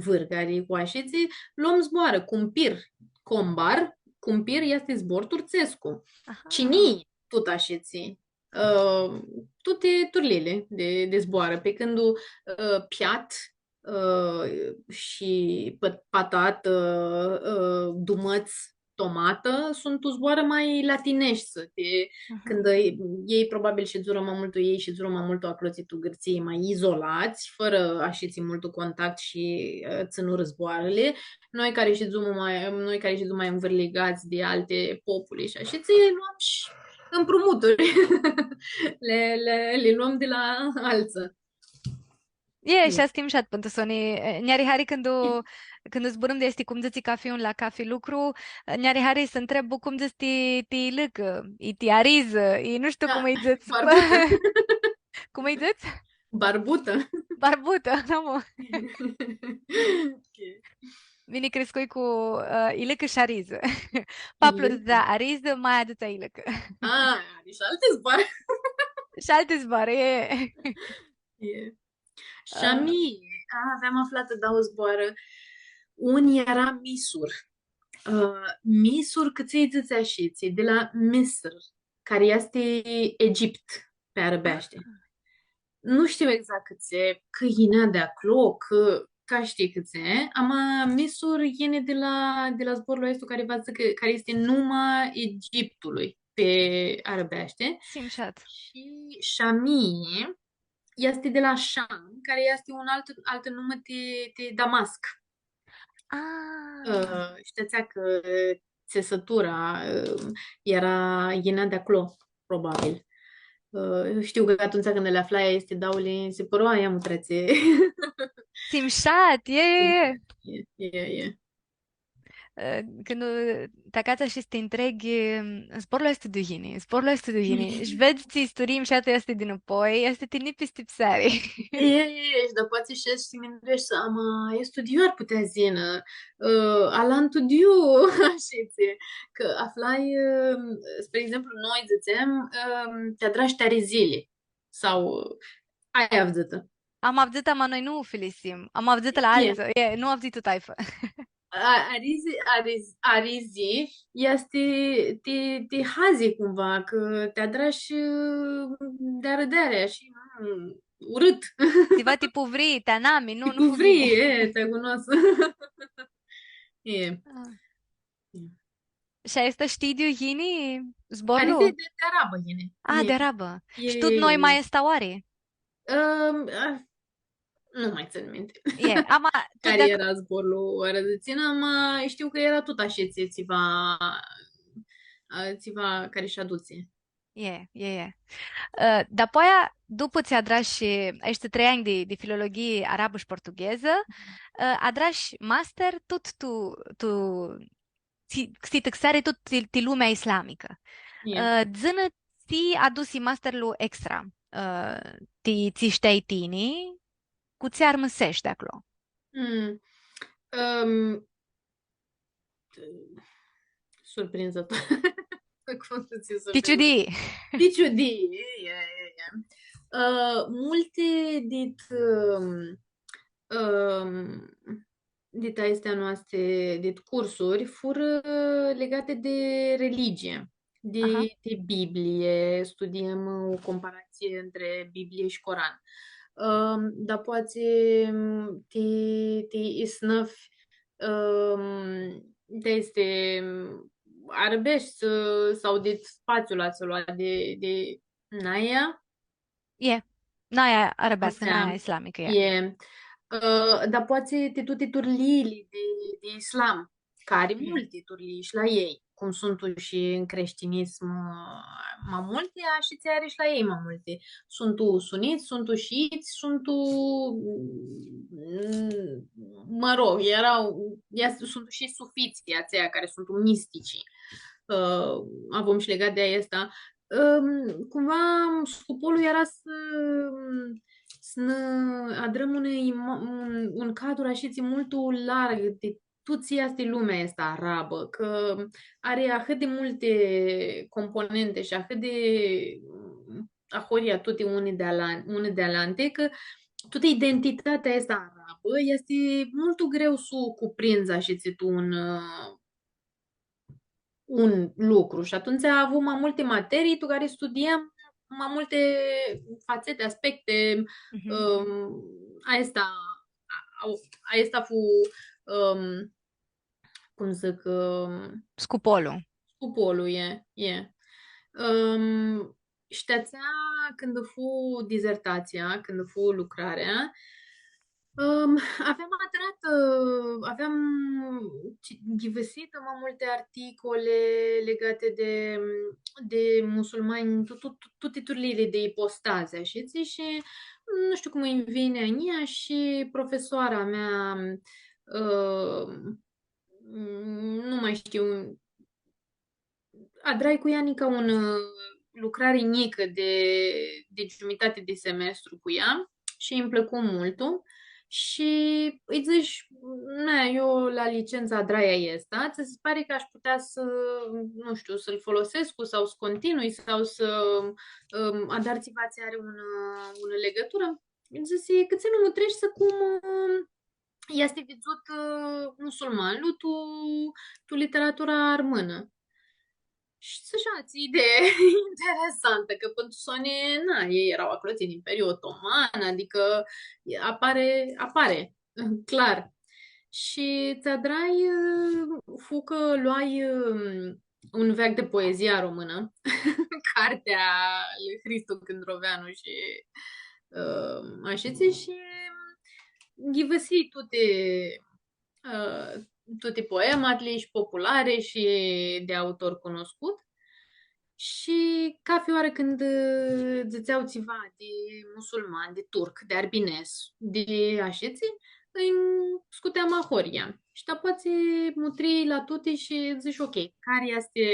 vãrgarlji, cu ashitsi, lom zboarã, cumpir, combar, cumpir easti zbor turtsescu. Aha. Cinii, tut ashitsi. Ã, tuti turliili di, di zboarã, pi cãndu, ã, piat, ã, shi pã-, patatã, ã, dumãts, tomatã, suntu zboarã ma latineshti, ti, cãndu elj probabil shidzurã ma multu, elj shidzurã ma multu aclotsi tu Gãrtsii, ma izolats, fãrã ashitsi multu contact shi, ã, tsãnurã zboarãli. Noi cari shidzum ma, noi cari shidzum ma nvãrligats di alti populi shi ashitsi, loam shi împrumuturi. Le, le, li loam di la altsã. E, shi aestã e mushat pãn tu soni. E, nj-ari hari cãndu, cãndu zburãm di aesti, cum dzãtsi cafi un la cafi lucru, e, nj-ari hari s-ntreb cum dzãts ti, ti ilãcã, i ti arizã, i nu shtiu cum ãlj dzãts. Barbutã. Cum ãlj dzãts? Barbutã. Barbutã, da, mã. Ok. Mini criscui cu, ã, ilãcã shi arizã. Paplu dzãtsea arizã, maia dzãtsea ilãcã. A, ari shi alti zboarã. Shi alti zboarã, e. E. Shi a mini, a, aveam aflatã dauã zboarã. Un eara Misur. Ã, Misur, cã tsi dzãtsea shi tsi, di la Misr, cari easti Egipt, pi arãbeashti. Nu shtiu exact cãtse, cã yinea di aclo, cã, ca shtii cãtse, ama Misur yini di la, di la zborlu aestu cari va dzãcã, cari easti numa Egiptului pi arãbeashti. Shi mushat. Shi Shamii easti di la Sham, cari easti un alt, altã numã ti, ti Damasc. Ah. Ã, shtii cã tsisãtura, ã, eara, yinea di aclo, probabil. Ã, shtiu cã atumtsea cãndu li aflai aesti dauli, nji si pãru, ia mutrea tsi. Tsi mushat, e, e, e. E, e, e. Ã, cãndu ti acats shi s-ti ntreghi, zborlu aestu di iu yini, zborlu aestu di iu yini. Shi vedz tsi isturii mushatã easti dinãpoi, easti ti nipistipseari. E, e, e, shi dapoaia tsi shedz shi ti mindueshti, ama, aestu di iu ar putea s-yinã, ã, alantu di iu, ashitsi, cã aflai, ã, spre exemplu, noi dzãtsem, ã, ti adrash ti arizili, sau, ã, ai avdzãtã. Am avdzãtã, ama noi nu u filisim. Am avdzãtã la altsã, e, nu avdzãi tu taifã. A, arizi, ariz-, arizi easti ti, ti hazi cumva, cã ti adrash, ã, di arãdeari shi, mm, urãt. Tsiva ti puvrii, ti anami, nu, ti nu puvrii, e, ti agunos. E. A. E. Shi aestã shtii di iu yini zborlu? Arizi di, di arabã yini. A, di arabã. E, shi tut e, noi e, ma easti oari? Ãm, a, nu ma tsãn minti. E, ama, cari eara zborlu, oarã dzãtsinã, ama shtiu cã eara tut ashitsi, tsiva, a, tsiva cari sh-adutsi. E, e, e. Ã, dapoaia, dupã tsi adrash aeshti trei anj di, di filologhii arabã shi portughezã, ã, adrash master tut tu, tu, tsi, tsi tãxeari tut ti, ti lumea islamicã. E. Ã, dzã-nã tsi adusi masterlu extra, ã, ti, tsi shteai tini, cu tsi armãsesh di aclo? Mm. Ãm, surprinzãtor. Cum s-dzãc, ti surprinzãtor? Ti ciudii. Ti ciudii, e, e, e. Ã, multi dit, ãm, ãm, dit aesti a noasti, dit cursuri, furã ligati di religie, di, Aha. di Biblie, studiem, ã, o comparatsii ntrã Biblie shi Coran. Ãm, dapoaia, ãm, ti, ti isnãfi, ãm, ti aesti, ãm, arabeshti, ã, sau di spatsiul atsel di, di Naia? E. Naia arabeascã, Atsea. Naia islamicã, e. E. Ã, dapoaia ti tuti turliili di, di islam, cari Mhm. multi turlii shi la elj, cum suntu shi tu creshtinism, ã, ma multi, ashitsi ari shi la elj ma multi. Suntu sunits, suntu shiits, suntu, mm, mã rog, eara, easti, suntu shi sufitslji atselj cari suntu mistici. Ã, avum shi legat di aestã. Ãm, cumva, scopul eara s-, s-nã adrãm un ima-, un, un cadru ashitsi multu largu di tutã aestã lumea aestã arabã, cã ari ahãt di multi componenti shi ahãt di, mm, ahoryea tuti unã di alan-, unã di alanti, cã tutã identitatea aestã arabã easti multu greu s-u cuprindzã ashitsi tu un, ã, un lucru. Shi atumtsea avum ma multi materii, tu cari studiem ma multi fatseti, aspecti, Mhm. ãm, aestã, a, a, aestã fu, ãm, cum dzãc, ãm, Scupolu. scupolu, e, e. Ãm, shi ti atsea, cãndu fu dizertatsia, cãndu fu lucrarea, ãm, aveam adratã, ã, aveam ci-, ghivãsitã ma multi articoli ligati di, di musulmani, tu-, tu-, tu-, tuti turliili di ipostazi, ashitsi, shi nu shtiu cum nj-vini a njia shi profesoara mea, ã, nu mai shtiu, adrai cu ea nica un, ã, lucrari njicã di, di giumitati di semestru cu ea shi nji plãcu multu. Shi lji dzãsh, „Na, eu la licentsã adrai aestã, tsã si pari cã ash putea s-, nu shtiu, s-lu folosescu sau s-continui sau s-, ãm, adar tsiva tsi ari un, ã, unã ligãturã?” Lji dzãsi, „Cãtse nu mutreshti cum, ã, easti vidzut, ã, musulmanlu tu, tu literatura armãnã.” Shi s-, shi atsea idee interesantã, cã pãn tu soni, na, elj eara aclo din Imperiul Otoman, adicã apari, apari, clar. Shi tsi adrai, ã, fu cã loai, ã, Un veac di poezia românã, cartea lui Hristu Cãndroveanu shi, ã, ashitsi, shi ghivãsii tuti, ã, tuti poematli shi populari shi di autor cunuscut. Shi cafi oarã cãndu, ã, dzãtsea tsiva di musulman, di turc, di arbinescu, di ashitsi, lji scuteam ahoryea. Shi dapoaia mutrii la tuti shi dzãsh, „Ok, cari easti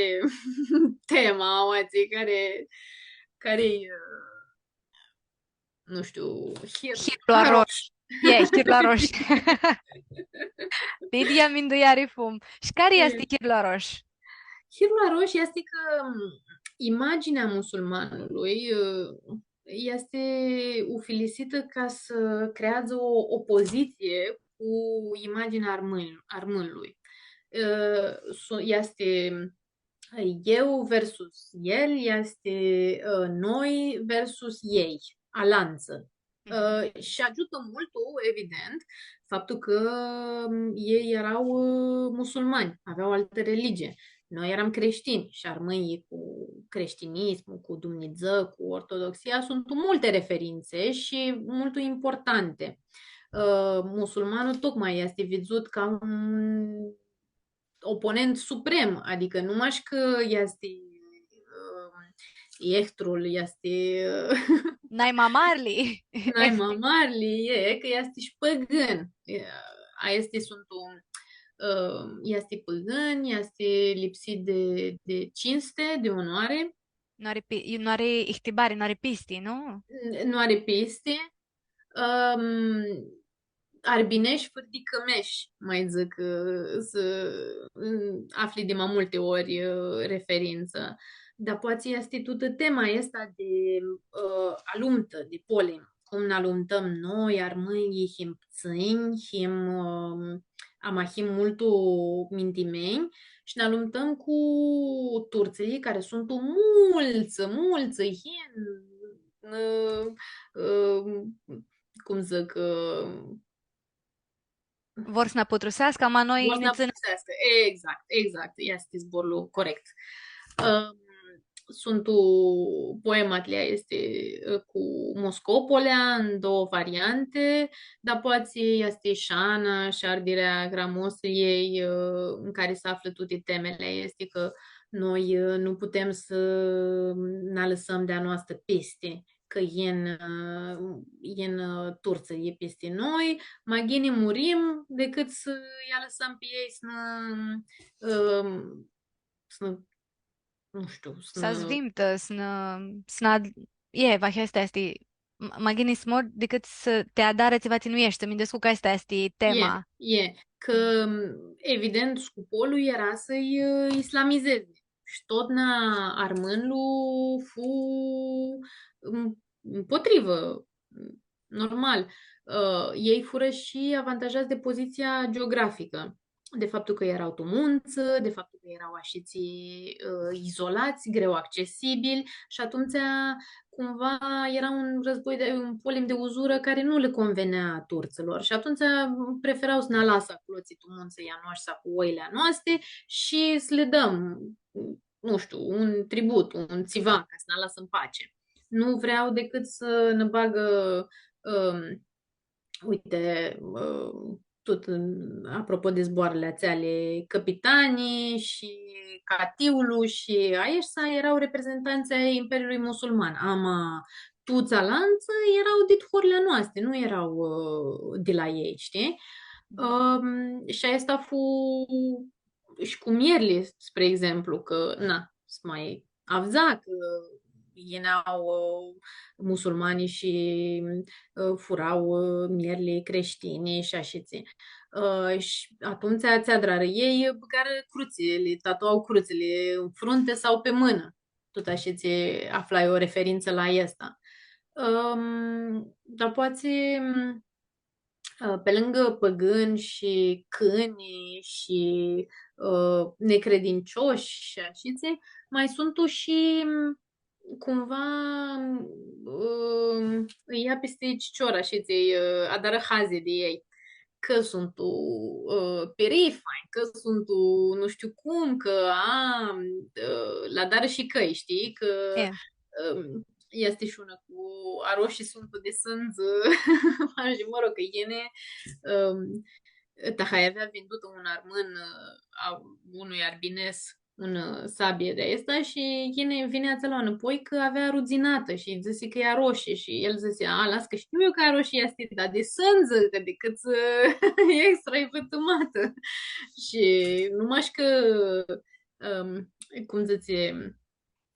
tema aoatsi, cari, cari, ã, nu shtiu, hir-, Hirlu arosh. E, hirlu arosh. Di idyea mindueari fum. Shi cari easti hirlu arosh? Hirlu arosh easti cã, m, imaginea musulmanului, ã, easti ufilisitã ca s-creeadzã o opozitsii cu imaginea armãn-, armãnlui. Ã, su-, easti eu versus el, easti, ã, noi versus elj, alantsã. Ã, Mhm. shi agiutã multu, evident, faptul cã, m, elj eara, ã, musulmani, avea altã religie. Noi earam creshtinj shi armãnjlji cu creshtinismul, cu Dumnidzã, cu ortodoxia, suntu multi referintsi shi multu importanti. Ã, musulmanul tocmai easti vidzut ca un oponent suprem, adicã nu mash cã easti, ã, ectrul, easti, ã, Nai ma marli. Nai ma marli, e, cã easti shi pãgãn. E, aesti suntu, ã, easti pãgãn, easti lipsit di, di cinsti, di onoari. Nu ari pi-, nu ari ihtibari, nu ari pisti, nu? N-, nu ari pisti. Ãm, arbinesh fãrã di cãmesh, ma dzãc, ã, s-, ãm, afli di ma multi ori, ã, referintsã. Dar poati easti tutã tema aestã di, ã, alumtã, di polim. Cum nã alumtãm noi, armãnjlji, him ptsãnj, him, ã, ama him multu mintimenj shi nã alumtãm cu turtsãlji, cari suntu multsã, multsã, him, ã, ã, cum dzãc, ã, Vor s-nã putruseascã, ama noi vor s-nã nã tsãnem. Putruseascã. Exact, exact. Easti zborlu corect. Ãm, suntu poematli aesti, ã, cu Moscopolea, în două variante, dar poati easti Shana shi Ardirea Gramosljiei, ã, în care se află toate temele. Easti cã noi, ã, nu putem s-nã alãsãm di a noastrã pisti. Cã yin, ã, yin, ã, turtsãlji pisti noi, ma ghini murim decât s-lji alãsãm pi elj s-nã, ãm, s-nã, nu shtiu, s-nã... S-azvimtã, s-nã, s-nã ad-, e, va, aestã easti, m-, ma ghini s-mori decât s-ti adarã tsiva tsi nu eshti, minduescu cã aestã easti tema. E, e, cã, evident, scopul eara s-lji, ã, islamizeze. Shi totna armãnlu fu m-, împotrivă, normal. Ã, elj furã shi avantajați de poziția geografică, de faptul că erau tu munță, de faptul că erau ashitsi, ã, izolați, greu accesibili, și atunci cumva era un război de, un polim de uzură care nu le convenea turților. Și atunci preferau să ne alasă acolo, ți tu munței a noștri sau cu oile a noastre și să le dăm, nu știu, un tribut, un țiva, ca să ne lasă în pace. Nu vreau decât să ne bagă, ãm, uite, ã, tot în, apropo de zboarele atsea ale căpitanii și catiulu și aeshti erau reprezentanți ai Imperiului Musulman. Ama tuts alantsã erau dit horli a noasti, nu erau, ã, di la elj, știi? Ãm, shi aestã fu shi cu mierli, spre exemplu, cã, na, s-ma avdza cã yinea, ã, musulmani shi, ã, fura, ã, mierli creștini shi ashitsi. Ã, shi atumtsea tsi adrarã elj, bãgarã crutsili, tatuau crutsili în frunte sau pe mână. Tot ashitsi aflai o referință la aestã. Ãm, dar poati, ã, pe lângă păgâni și câini și, ã, necredincioși și ashitsi, mai suntu shi, cumva, ã, lji ia pisti cicior, ashitsi, ã, adarã hazi di elj. Cã suntu, ã, pirifanj, cã suntu nu shtiu cum, cã, a, ã, lã adarã shi cãi, shtii, cã, E. ãm, easti shi unã cu aroshii suntu di sãndzã, shi, mă rog, cã yini, ãm, taha avea vindutã un armãn, ã, a unui arbines, unã, ã, sabie di aestã shi yini vini atsel nãpoi cã avea rudzinatã shi dzãsi cã e aroshi shi el dzãsi, „A, las cã shtiu eu cã aroshi easti, dar di sãndzã, cã di cãt, ã, extra e vãtãmatã.” Shi nu mash cã, ãm, cum dzãtsi,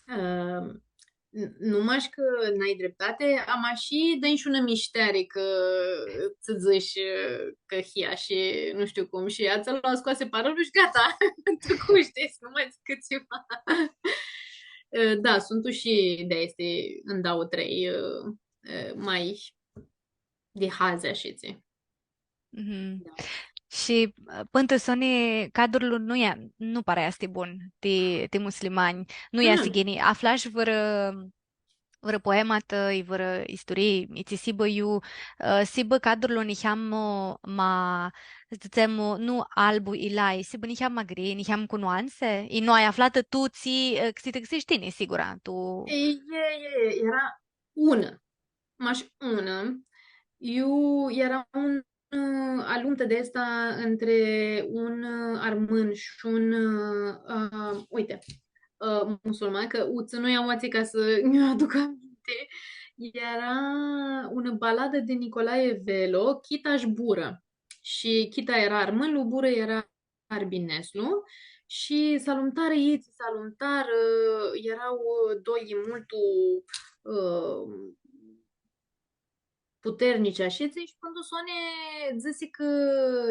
ã, n-, nu mash cã n-ai dreptate, ama shi dai shi unã mishteari cã tsã dzãsh, ã, cã hia shi nu shtiu cum, shi atsel scoasi pãrãlu shi gata. Tu cu shtii, nu ma dzãc tsiva. Ã, da, suntu shi di aesti, ndauã, trei, ã, ã, ma di hazi, ashitsi. Mhm. Da. Shi, ã, pãn tu soni, cadrul nu e, nu pari easti bun ti, ti muslimanj. Nu easti ghini. Aflash vãrã, vãrã poematã, i vãrã isturii, i tsi s-hibã iu, ã, s-hibã cadrul niheamã ma, s-dzãtsem, nu albu i lai, s-hibã niheamã ma gri, niheamã cu nuanse? I nu ai aflatã tu tsi, ã, tsi ti gãseshti tini, sigura, tu. E, e, e, eara unã. Mash unã. Iu eara un, ã, alumtã di aestã între un, ã, armãn shi un, ã, ã, uite, ã, musulman, cã u tsãnui aoatsi ca s-nj-u aduc aminti. Eara unã baladã di Nicolae Velo, Chita shi Burã. Shi Chita eara armãnlu, Burã eara arbineslu, shi s-alumtarã, elj s-alumtarã, eara, ã, doi multu, ã, puternici, ashitsi, shi pãn tu soni dzãsi cã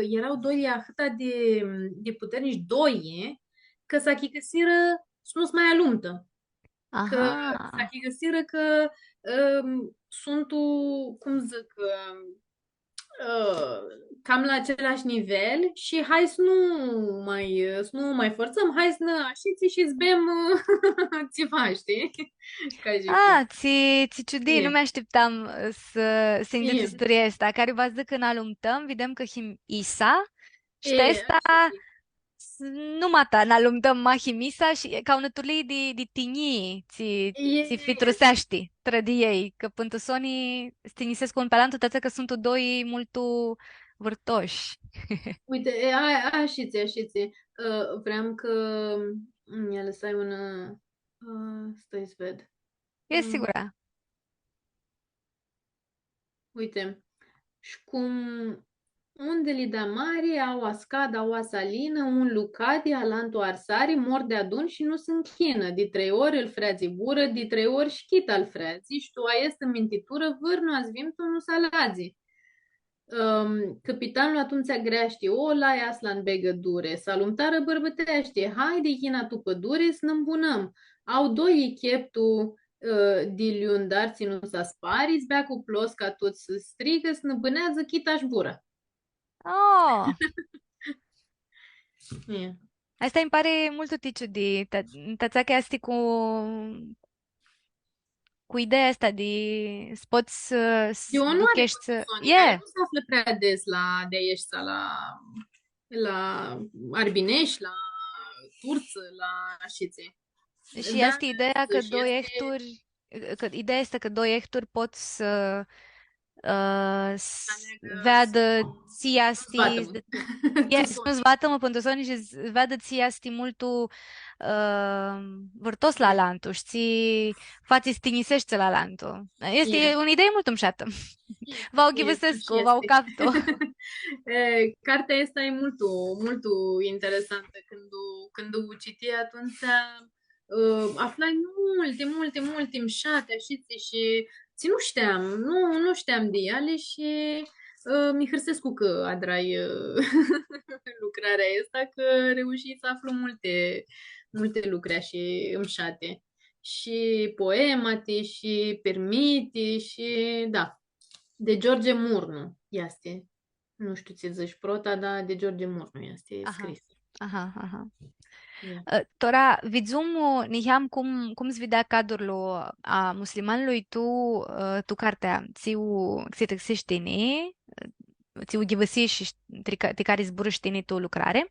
eara doi ahãt di, di puternici, doi, cã s-achicãsirã s-nu s-ma alumtã. Cã s-achicãsirã cã, ãm, suntu, cum dzãc, ãm, ã, cam la același nivel shi hai s-nu mai, s-nu mai forțăm, hai s-nã ashitsi shi s-bem, ã, tsiva, shtii? Ca dzãc. A, tsi, tsi ciudii, nu mi ashtiptam, ã, s-, s-nji dzãts isturia aestã, cari va s-dzãcã cã nã alumtãm, videm cã him isa, shi aestã, s-, numata nã alumtãm ma him isa shi ca unã turlii di, di tinjii, tsi, tsi fitruseashti trã di elj, cã pãn tu soni s-tinjisescu un pi alantu, ti atsea cã suntu doi multu vãrtoshi. Uite, e, a, ashitsi, ashitsi. Ã, vream cã, mm, nj-alãsai unã, ã, stai s-ved. E, mm, sigura. Uite, shi cum undili di mari, aua scad, aua s-alinã, un lu cadi, alantu arsari, mor deadun shi nu s-ncljinã. Di trei ori ãl freadzi vurã, di trei ori shi chita ãl freadzi, shi tu aestã mintiturã vãrnu azvimtu nu s-aladzi. Ãm, cãpitanlu atumtsea greashti ola, i Aslan begã duri. S-alumtarã bãrbãteashti, haidi, yinã tu pãduri, s-nã mbunãm. Au doi cheptu, ã, di liundar tsi nu s-aspari, s-bea cu plosca, tuts s-strigã, s-nã bãneadzã chita sh-burã. Oh! E. Aestã nji pari multu ti ciudii, ti, ti atsea cã easti cu, cu ideea aestã di s-pots, ã, s-, eu nu are ducheshti, soni, e, care nu s-aflã prea des la, di aeshti, la, la arbineshi, la turtsã, la ashitsi. Shi da, easti ideea cã shi doi easti ehturi, cã ideea easti cã doi ehturi pot s-, ã, s-, s-aleagã, veadã s-, tsi easti, s-nu s-vatãmã. E, s-nu s-vatãmã pãn tu soni shi s-veadã tsi easti multu, ã, vãrtos la alantu shi tsi fatsi s-tinjiseshti la alantu. Easti unã idee multu mushatã. Va u ghivãsescu, va u caftu. E, cartea aestã e multu, multu interesantã. Cãndu, cãndu u citii atumtsea, ã, aflai multi, multi, multi mushati, ashitsi, shi tsi nu shteam, nu, nu shteam di eali shi, ã, mi hãrsescu cã adrai, ã, lucrarea aestã, cã reushii s-aflu multi, multi lucri shi mushati. Shi poemati, shi pirmiti, shi, da. Di George Murnu easti. Nu shtiu tsi dzãts prota, dar di George Murnu easti scris. Aha, aha. Ia. Ã, tora, vidzum, niheam cum, cum s-videa cadrul a muslimanlui tu, ã, tu cartea, tsi u, tsi u tãxish tini, tsi u ghivãsish shi ti ca-, ti cari zburãsh tini tu lucrari.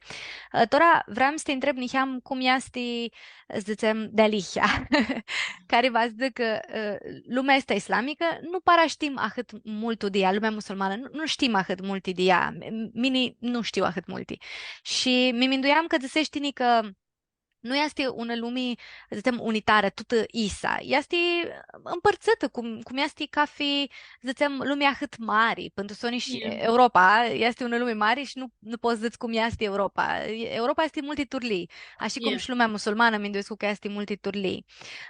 Ã, tora, vream s-ti ntreb niheam cum easti, dzãtsem, dealihea, cari va s-dzãcã, ã, lumea aestã islamicã, nu para shtim ahãt multu di ea, lumea musulmanã, nu, nu shtim ahãt multi di ea, m-, mini nu shtiu ahãt multi. Shi mi minduiam cã dzãsesh tini cã nu easti unã lumi, dzãtsem, unitarã, tutã isa. Easti mpãrtsãtã, cum, cum easti cafi, dzãtsem, lumea ahãt mari, pãn tu soni shi Europa easti unã lumi mari shi nu, nu pots s-dzãts cum easti Europa. Europa easti multi turlii, ashi cum shi lumea musulmanã, minduescu cã easti multi turlii.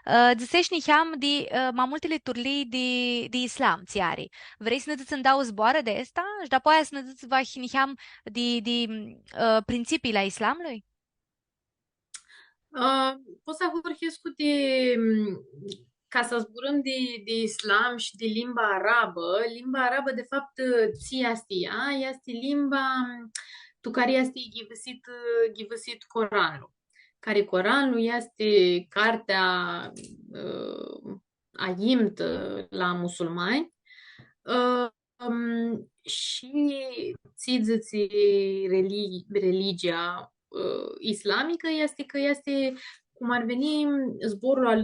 Ã, dzãsesh niheam di, ã, ma multili turlii di, di islam, tsi ari. Vrei s-nã dzãts ndauã zboarã di aestã? Shi dapoaia s-nã dzãts vahi niheam di, di, ã, printsipiili a islamlui? Ã, pot s-ahurhescu di, ca s-zburãm di, di islam shi di limba arabã. Limba arabã, di faptu, tsi easti ea? Easti limba tu cari easti ghivãsit, ghivãsit Coranlu. Cari Coranlu easti cartea, ã, ayimtã la musulmanj. Ã, Ãm, shi tsi dzãtsi reli-, religia, ã, islamicã easti cã easti, cum ar veni, zborlu al,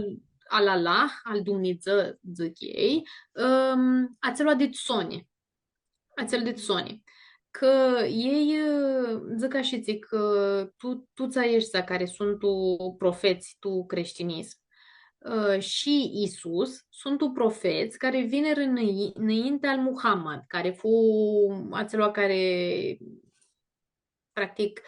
al Allah, al Dumnidzã, dzãc elj, ãm, atsel dit soni. Atsel dit soni. Cã elj, ã, dzãc ashitsi, cã tu-, tuts aeshti cari suntu profets tu creshtinism, ã, shi Isus suntu profets cari vinirã nãi-, nãinti al Muhammad, cari fu atsel cari, practic,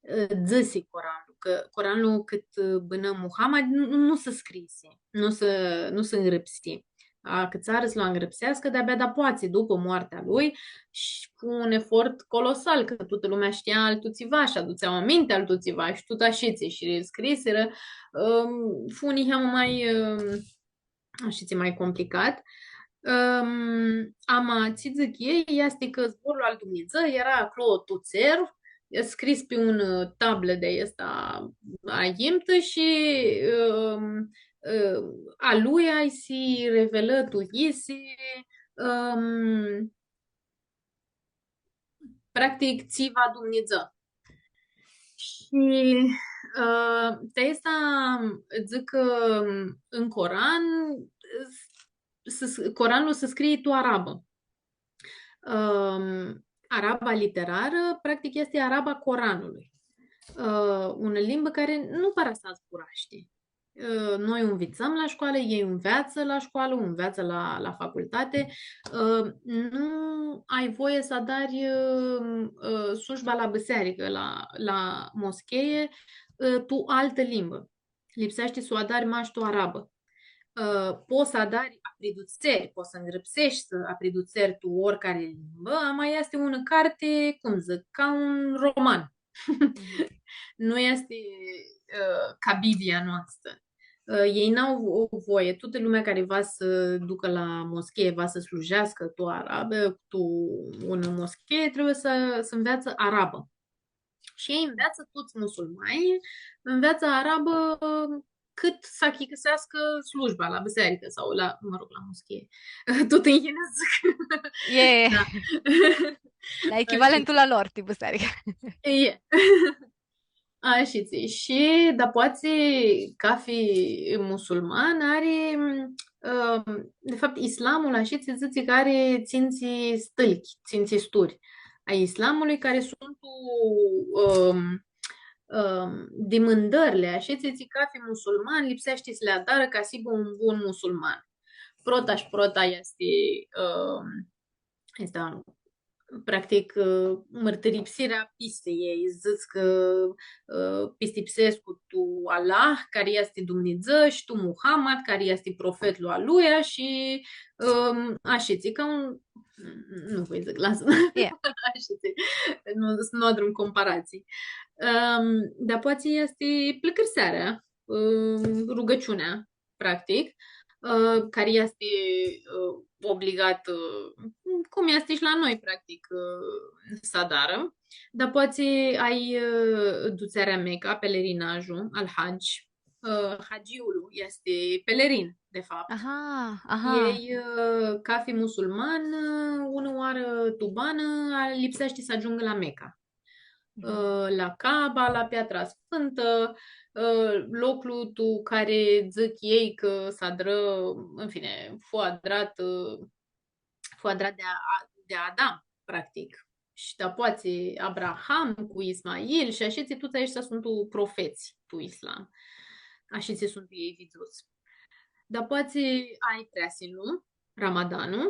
ã, dzãsi Coranlu, cã Coranlu cãt, ã, bãnã Muhammad nu, nu, nu s-scrisi, nu s-, nu s-ngrãpsi. Acãtsarã s-lu angrãpseascã, di-abia dapoaia, dupã moartea lui, shi cu un efort colosal, cã tutã lumea shtia altu tsiva shi adutsea aminti altu tsiva shi tut ashitsi, shi scrisirã, ãm, fu niheamã ma, ãm, ashitsi, ma complicat. Ãm, ama, tsi dzãc elj, easti cã zborlu al Dumnidzã eara aclo tu tser, scris pi un, ã, tablã di aestã, a, yimtã shi, ãm, ã, a lui ai si revelã tu yisi, ãm, practic, tsi va Dumnidzã. Shi, ã, ti aestã dzãc cã, ãm, tu Coran, s-, s-, Coranlu s-scrii tu arabã. Ãm, araba literarã, practic, easti araba Coranului. Ã, unã limbã cari nu para s-zburashti. Ã, noi u nvitsãm la shcoalã, elj u nveatsã la shcoalã, u nveatsã la, la facultati. Ã, nu ai voie s-adari, ã, ã, slujba la bisearicã, la, la moschee, ã, tu altã limbã. Lipseashti s-u adari mash tu arabã. Ã, pots s-adari apridutseri, pots s-ngrãpseshti apridutseri tu oricari limbã, ama easti unã carti, cum dzãc, ca un roman. Nu easti, ã, ca Biblia noastrã. Ã, elj n-au vo-, voie, tutã lumea cari va s-ducã la moschee, va s-slujeascã tu arabã, tu unã moschee, trebuie s-, s-nveatsã arabã. Shi elj nveatsã tuts musulmanjlji, nveatsã arabã cãt s-achicãseascã slujba la bisearicã sau la, mă rog, la moschee. Tut tu englezã dzãc. E. Da. La echivalentul a lor, ti bisearicã. E. Ashitsi. Shi, dapoaia, cafi musulman ari, ãm, de fapt, islamul, ashitsi, dzãtsi cã ari tsintsi stãlchi, tsintsi sturi a islamului, cari suntu, ãm, ãm, dimãndãrli, ashitsi, tsi cafi musulman lipseashti s-li adarã ca s-hibã un bun musulman. Prota shi prota easti, ãm, easti, practic, ã, mãrtiripsirea pisti elj, dzãc cã, ã, pistipsescu tu Allah, cari easti Dumnidzã, shi tu Muhammad, cari easti profetlu a lui, shi, ãm, ashitsi, ca un, nu voi dzãc, lasã. E. Ashitsi, nu, s-nu adrãm comparatsii. Ãm, dapoaia easti pãlãcãrsearea, ãm, rugãciunea, practic, ã, cari easti, ã, obligat, ã, cum easti shi la noi, practic, ã, s-adarã. Dapoaia ai, ã, dutsearea Meca, pelerinajul al Haj. Ã, hagiul easti pelerin, de fapt. Aha, aha. Elj, ã, cafi musulman, ã, unã oarã tu banã, a, lipseashti s-agiungã la Meca. Mhm. Ã, la Kaaba, la Piatra Sfãntã, ã, loclu tu cari dzãc elj cã s-adrã, în fine, fu adrat, ã, fu adrat di, a, di Adam, practic. Shi dapoaia Abraham cu Ismail shi ashitsi, tuts aeshti suntu profets tu islam. Ashitsi suntu elj vidzuts. Dapoaia ai Preasinlu, Ramadanlu,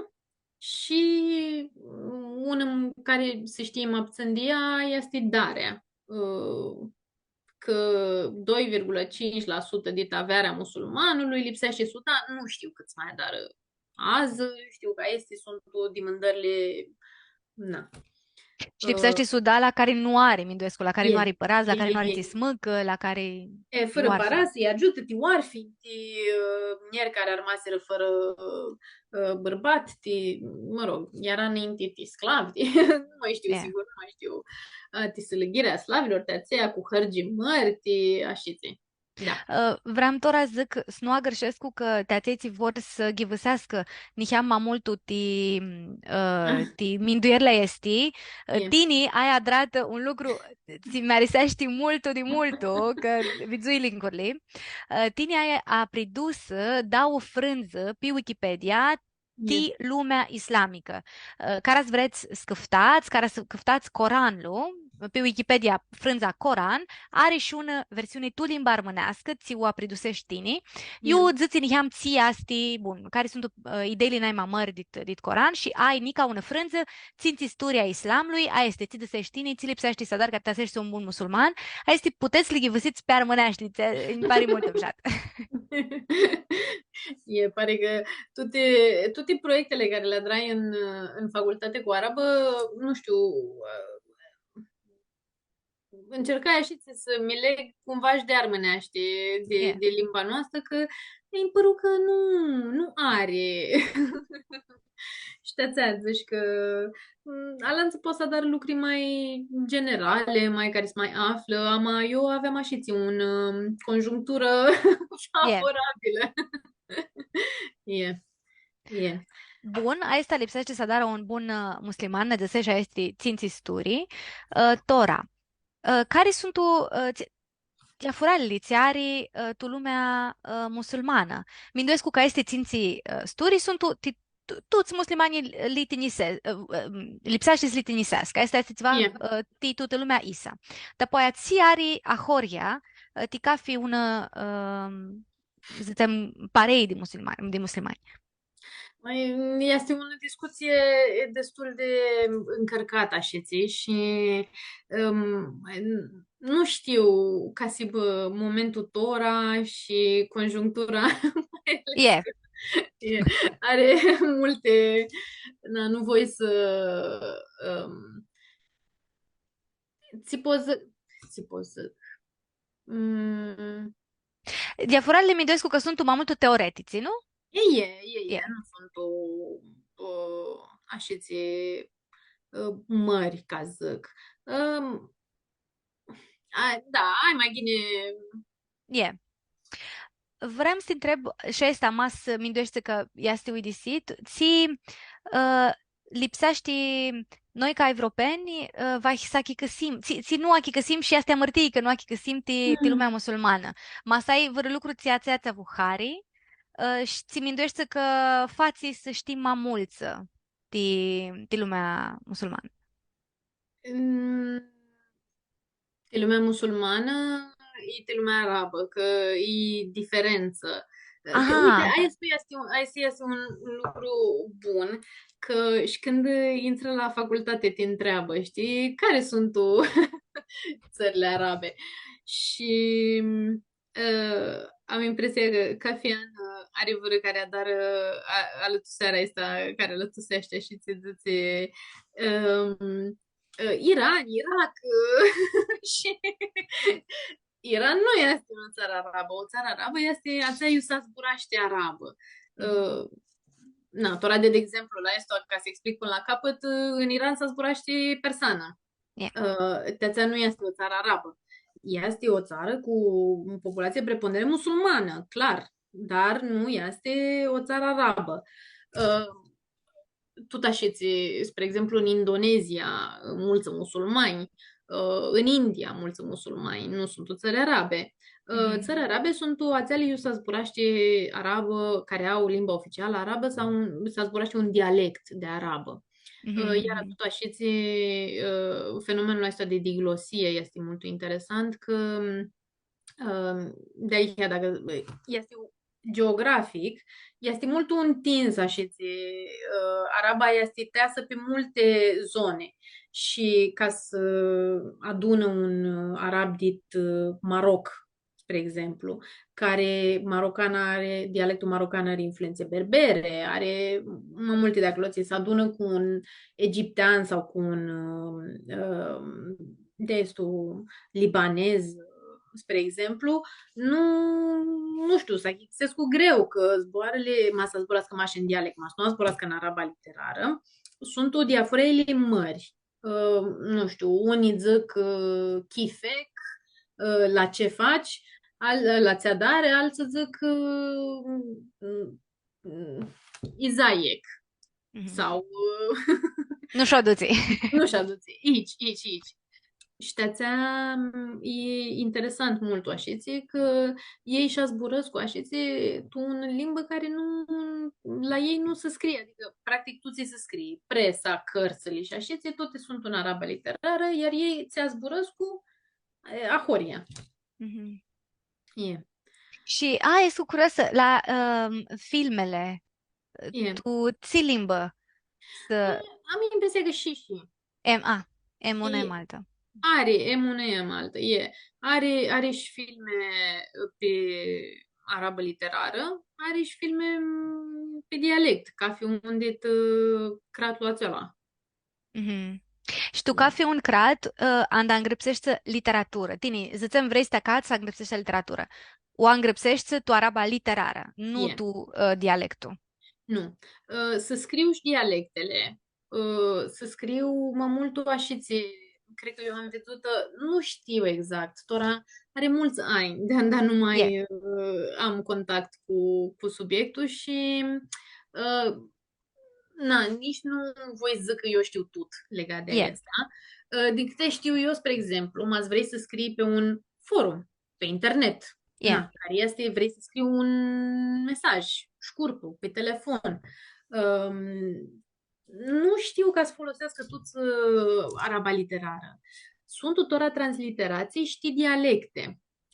shi, mm, unã cari s-shtii ma putsãn di ea easti darea, ã, cã doi virgulă cinci la sută dit avearea musulmanului lipseashti s-u da, nu shtiu cãts ma adarã adzã, shtiu cã aesti suntu dimãndãrli, na. Shi lipseashti s-u da la cari nu ari, minduescu, la cari nu ari pãradz, la cari nu ari tsi s-mãcã, la cari... E, fãrã pãradz, lji agiutã ti oarfãnj, ti, ã, mljeri cari armasirã fãrã, ã, bãrbat, ti, mă rog, eara nãinti ti sclavi, ti, nu mai shtiu, sigur, nu mai shtiu, ã, ti sãlãghirea a slavilor, ti atselj cu hãrgi mãri, ti ashitsi. Da. Ã, vream tora s-dzãc, s-nu agãrshescu, cã ti atselj tsi vor s-ghivãseascã niheam ma multu ti, ã, ti minduerli aesti, ã, tini ai adratã un lucru tsi mi ariseashti multu di multu, cã vidzui link-urli. Ã, tini ai apridusã dauã frãndzã pi Wikipedia, ti lumea islamicã. Ã, cara s-vrets s-cãftats, cara s-cãftats Coranlu, pi Wikipedia, frãndza Coran, ari shi unã versiuni tu limba armãneascã, tsi u apriduseshti tini. Iu dzãtsi niheam tsi easti, bun, cari suntu, ã, ideili nai ma mãri dit, dit Coran shi ai nica unã frãndzã, tsintsi sturi a islamlui, aesti, tsi dzãsesh tini, tsi lipseashti s-adari ca ti s-hibã un bun musulman, aesti putets s-li ghivãsits pi armãneashti, tsi nji pari multu mushat. E, pari cã tuti, tuti proiectili cari li adrai tu, tu facultati cu arabã, nu shtiu, ãncercai ashi s-mi leg cumva shi di armãneashti, di, E. di limba noastrã, cã nji pãru cã nu, nu ari. Shi ti atsea dzãsh cã, mm, alantsã poati s-adarã lucri ma generali, ma cari s-ma aflã, ama eu aveam ashitsi un, ãm, conjuncturã favorabilã. E. E. Bun, aestã lipseashti s-adarã un bun, ã, musliman, nã dzãseshi aesti tsintsi sturi. Ã, tora, ã, cari suntu, ã, tsi-, diafuralili tsi ari, ã, tu lumea, ã, musulmanã? Minduescu cã aesti tsintsi, ã, sturi suntu ti, tu-, tuts muslimanjlji li tinjise-, ã, ã, lipseashti s-li tinjiseascã. Aestã easti tsiva, E. ã, ti tutã lumea isa. Dapoaia tsi ari ahoryea, ã, ti cafi unã, ã, dzãtsem, parei di muslimanj, di muslimanj. Mai, easti unã discutsii destul di ncãrcatã, ashitsi, shi, ãm, nu shtiu ca s-hibã momentul tora shi conjunctura mai ales. E. E, ari multi, na, nu voi s-, ãm, tsi pot s-, tsi pot s-, mm, Diafuralili minduescu cã suntu ma multu teoretitsi, nu? E, e, e, e, E. nu suntu, ã, ashitsi, ã, mãri, ca dzãc. Ãm, a, da, ai ma ghini. E. Vream s-ti ntreb, shi aestã, ma s-mindueshti cã easti uidisit, tsi, ã, lipseashti noi ca evropeni, ã, va s-achicãsim, tsi, tsi nu achicãsim shi easti amãrtii cã nu achicãsim ti, ti Mm. lumea musulmanã. Ma s-ai vãrã lucru tsi atsea tsi avu hari, ã, shi tsi mindueshti cã fatsi s-shtim ma multsã ti, ti lumea musulmanã. Mm, ti lumea musulmanã i ti lumea arabã, cã e diferentsã. Cã, Aha. uite, aestã easti un, aestã easti un lucru bun, cã shi cãndu intrã la facultati ti ntreabã, shtii, cari suntu țările arabe? Shi, ã, am impresia cã cafi an, ã, ari vãrã cari adarã, ã, alãtusearea aestã, cari alãtuseashti shi tsi dzãtsi, ãm, ã, Iran, Irak, ã, shi Iran nu easti unã tsarã arabã. O tsarã arabã easti atsea iu s-zburashti arabã. Mhm. Ã, na, tora di, di exemplu, la aestã, ca s-explic pãnã la capăt, ã, tu Iran s-zburashti persanã. E. Ã, ti atsea nu easti o tsarã arabã. Easti o tsarã cu populație preponderent musulmanã, clar, dar nu easti o tsarã arabã. Ã, tut ashitsi, spre exemplu, în Indonezia, multsã musulmani, ã, în India, multsã musulmani, nu suntu țări arabe. Ã, Mhm. Țări arabe suntu atseali iu s-zburashti arabã, cari au limba oficialã arabã sau un, s-zburashti un dialect di arabã. Mhm, Ã, iar mhm. tut ashitsi, ã, fenomenul aestu di diglosie easti multu interesant, cã, ã, di aia, dacã, easti geografic, easti multu ntins, ashitsi, ã, araba easti teasã pi multi zoni shi ca s-adunã un, ã, arab dit, ã, Maroc, spre exemplu, cari marocana ari, dialectul marocan ari influențe berbere, ari ma multi di aclo, tsi s-adunã cu un egiptean sau cu un, ã, ã, di aestu libanez, spre exemplu, nu, nu shtiu, s-achicãsescu greu cã zboarãli, ma s-zburascã mash tu dialect, ma s-nu zburascã tu araba literarã, suntu diafurãli mãri. Ã, nu shtiu, unii dzãc, ã, chifec, ã, la ce faci, al-, la tsi adari, altsã dzãc, ã, ã, ã, izaiec. Mhm. Sau, ã, Nu sh-u adutsi. Nu sh-u adutsi. Ici, ici, ici. Shi ti atsea, e interesant multu ashitsi, cã elj sh-zburãscu ashitsi, tu unã limbã cari nu, la elj nu s-scrie, adicã, practic, tu tsi s-scrii, presa, cãrtsãli shi ashitsi, tuti suntu tu araba literarã, iar elj tsi zburãscu, e, ahoryea. Mhm. E. Shi, a, escu curios la, ãm, filmili, E. tu tsi limbã? S- E, am impresia cã shi, shi. Em, a, em unã, E, em altã. Ari, em unã, em altã, e. Ari, ari shi filmi pi, arabã literarã, ari shi filmi, mm, pi dialect, cafi un dit, ã, cratlu atsel. Mhm. Shi tu, da, cafi un crat, ã, anda angrãpseshti literaturã. Tini, dzãtsem, vrei s-ti acats s-angrãpseshti literaturã. U angrãpseshti tu araba literarã, nu, e, tu, ã, dialectu. Nu. Ã, s-scriu shi dialectili. Ã, s-scriu ma multu ashitsi, cred cã eu am vidzutã, nu shtiu exact, tora ari multsã anj di anda nu ma, e, ã, am contact cu, cu subiectul shi, ã, na, nitsi nu voi s-dzãc cã eu shtiu tut legat di, e, aestã. Ã, din cãti shtiu eu, spre exemplu, ma s-vrei s-scrii pi un forum, pi internet, e, na, cari easti, vrei s-scrii un mesaj shcurtu pi telefon. Ãm, nu shtiu ca s-foloseascã tuts, ã, araba literarã. Suntu tora transliteratsii shi ti dialecti.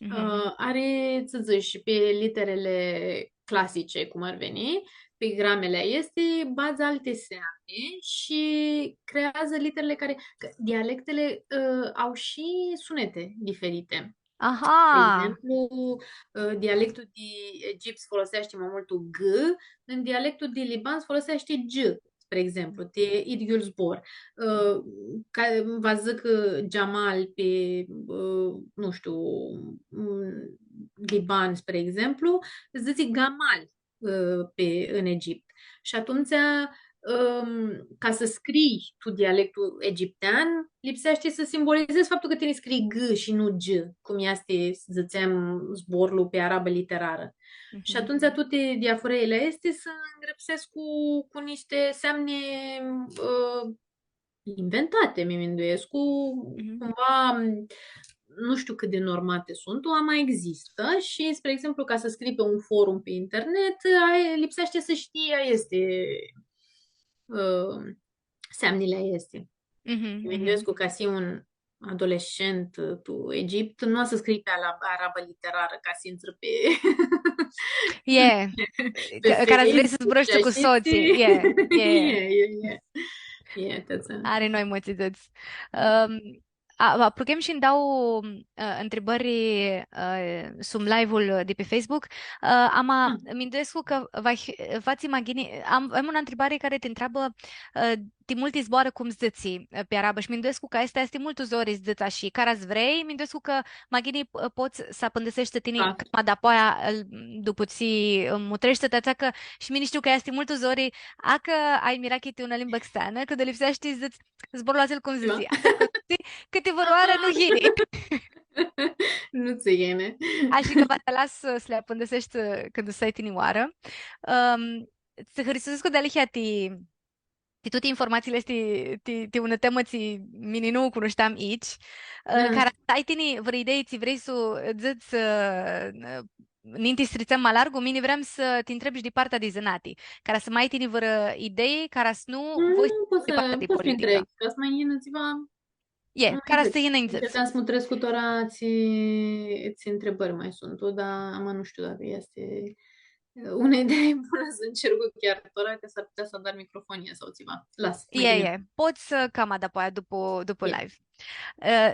Mhm. Ã, ari, tsi dzãts, pi literili clasici, cum ar veni, pi gramili aesti, badz alti seamni shi creeadzã literili cari, cã dialectili, ã, au shi suneti diferiti. Aha! Spre exemplu, ã, dialectul di Egipt s-foloseashti ma multu G, în dialectul di Liban s-foloseashti G, spre exemplu, ti idyiul zbor. Ã, ca, va dzãc, ã, Jamal pi, ã, nu shtiu, ãm, Liban, spre exemplu, dzãtsi Gamal, ã, pi, în Egipt. Shi atumtsea, ãm, ca s-scrii tu dialectul egiptean, lipseashti s-simbolizezi faptul cã tini scrii G shi nu G, cum easti, s-dzãtsem, zborlu pi arabã literarã. Shi, mhm, atumtsea tuti diafureili aesti s-ngrãpsescu cu, cu nishti seamni, ã, inventati, mi minduescu, cu, mhm, cumva, nu shtiu cãt di normati suntu, ama existã shi, spre exemplu, ca s-scrii pi un forum pi internet, ai, lipseashti s-shtii aesti, ã, seamnili aesti. Mhm, mhm. Mi minduescu cã s-hii un adolescent, ã, tu Egipt, nu va s-scrii pi ala-, arabã literarã ca s-intri pi, e, pi, ca, ca s-vrei Facebook s-zburãshti cu, ashi, sotslji. E, e. E, e, e. E, ti atsea. Ari noi multsã dzãts. Ãm, a, apruchem shi nj-dau, ã, ntribãri, ã, sum live-ul di pi Facebook. Ã, ama, ah, minduescu cã va hi-, fatsi ma ghini, am, am unã ntribari cari ti ntreabã, ã, ti multi zboarã cum s-dzãtsi, ã, pi arabã, shi minduescu cã aestã easti multu zori s-dzãts ashi, cara s-vrei, minduescu cã ma ghini, ã, pots s-apãndãseshti tini, da, cama dapoaia, ãl, dupu tsi, ã, mutreshti, ti atsea cã shi mini shtiu cã easti multu zori, a, cã ai mirachi ti unã limbã xeanã, cã lipseashti s-dzãts zborlu atsel cum s-dzãtsi. Da. Cã ti, cã ti vãrãoarã nu yini. Nu tsã yini. Ashi cã va ti las s-, s-li apãndãseshti, ã, cãndu s-ai tini oarã. Ãm, tsã hãristusescu dealihea ti ti tuti informatsiili aesti, ti, ti unã temã tsi mini nu u cunushteam aoatsi, ã, cara s-ai tini vãrã idei tsi vrei s-u dzãts, ã, ninti s-tritsem ma largu, mini vream s-ti ntreb shi di partea di zãnati, cara s-ma ai tini vãrã idei, cara s-nu, voi s-, di partea di politicã. Nu, pots s-mi ntreb, ca s-ma yinã tsiva. E, cara s-yinã nj-dzãts. Încercam s-mutrescu tora tsi, tsi ntribãri ma suntu, dar ama nu shtiu dacã easti unã idee bunã s-ncercu chiar tora, cã s-ar putea s-adar microfonia sau tsiva. Las, ma ghini. E, e. Pots s-, cama dapoaia, dupu, dupu live. Ã,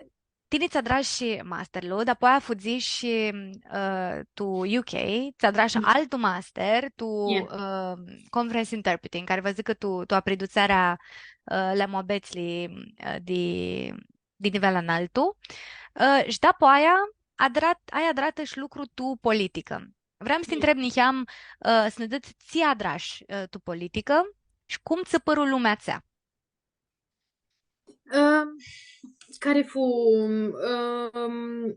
tini tsi adrash masterlu, dapoaia fudzish, ã, tu U K, tsi adrash altu master, tu, ã, conference interpreting, cari va dzãcã tu, tu apridutsearea, ã, la muabetsli, ã, di, di nivel analtu. Ã, shi dapoaia adrat-, ai adratã shi lucru tu politicã. Vream s-ti ntreb niheam, ã, s-nã dzãts tsi adrash, ã, tu politicã shi cum tsã pãru lumea atsea? Ãm, cari fu, ãm,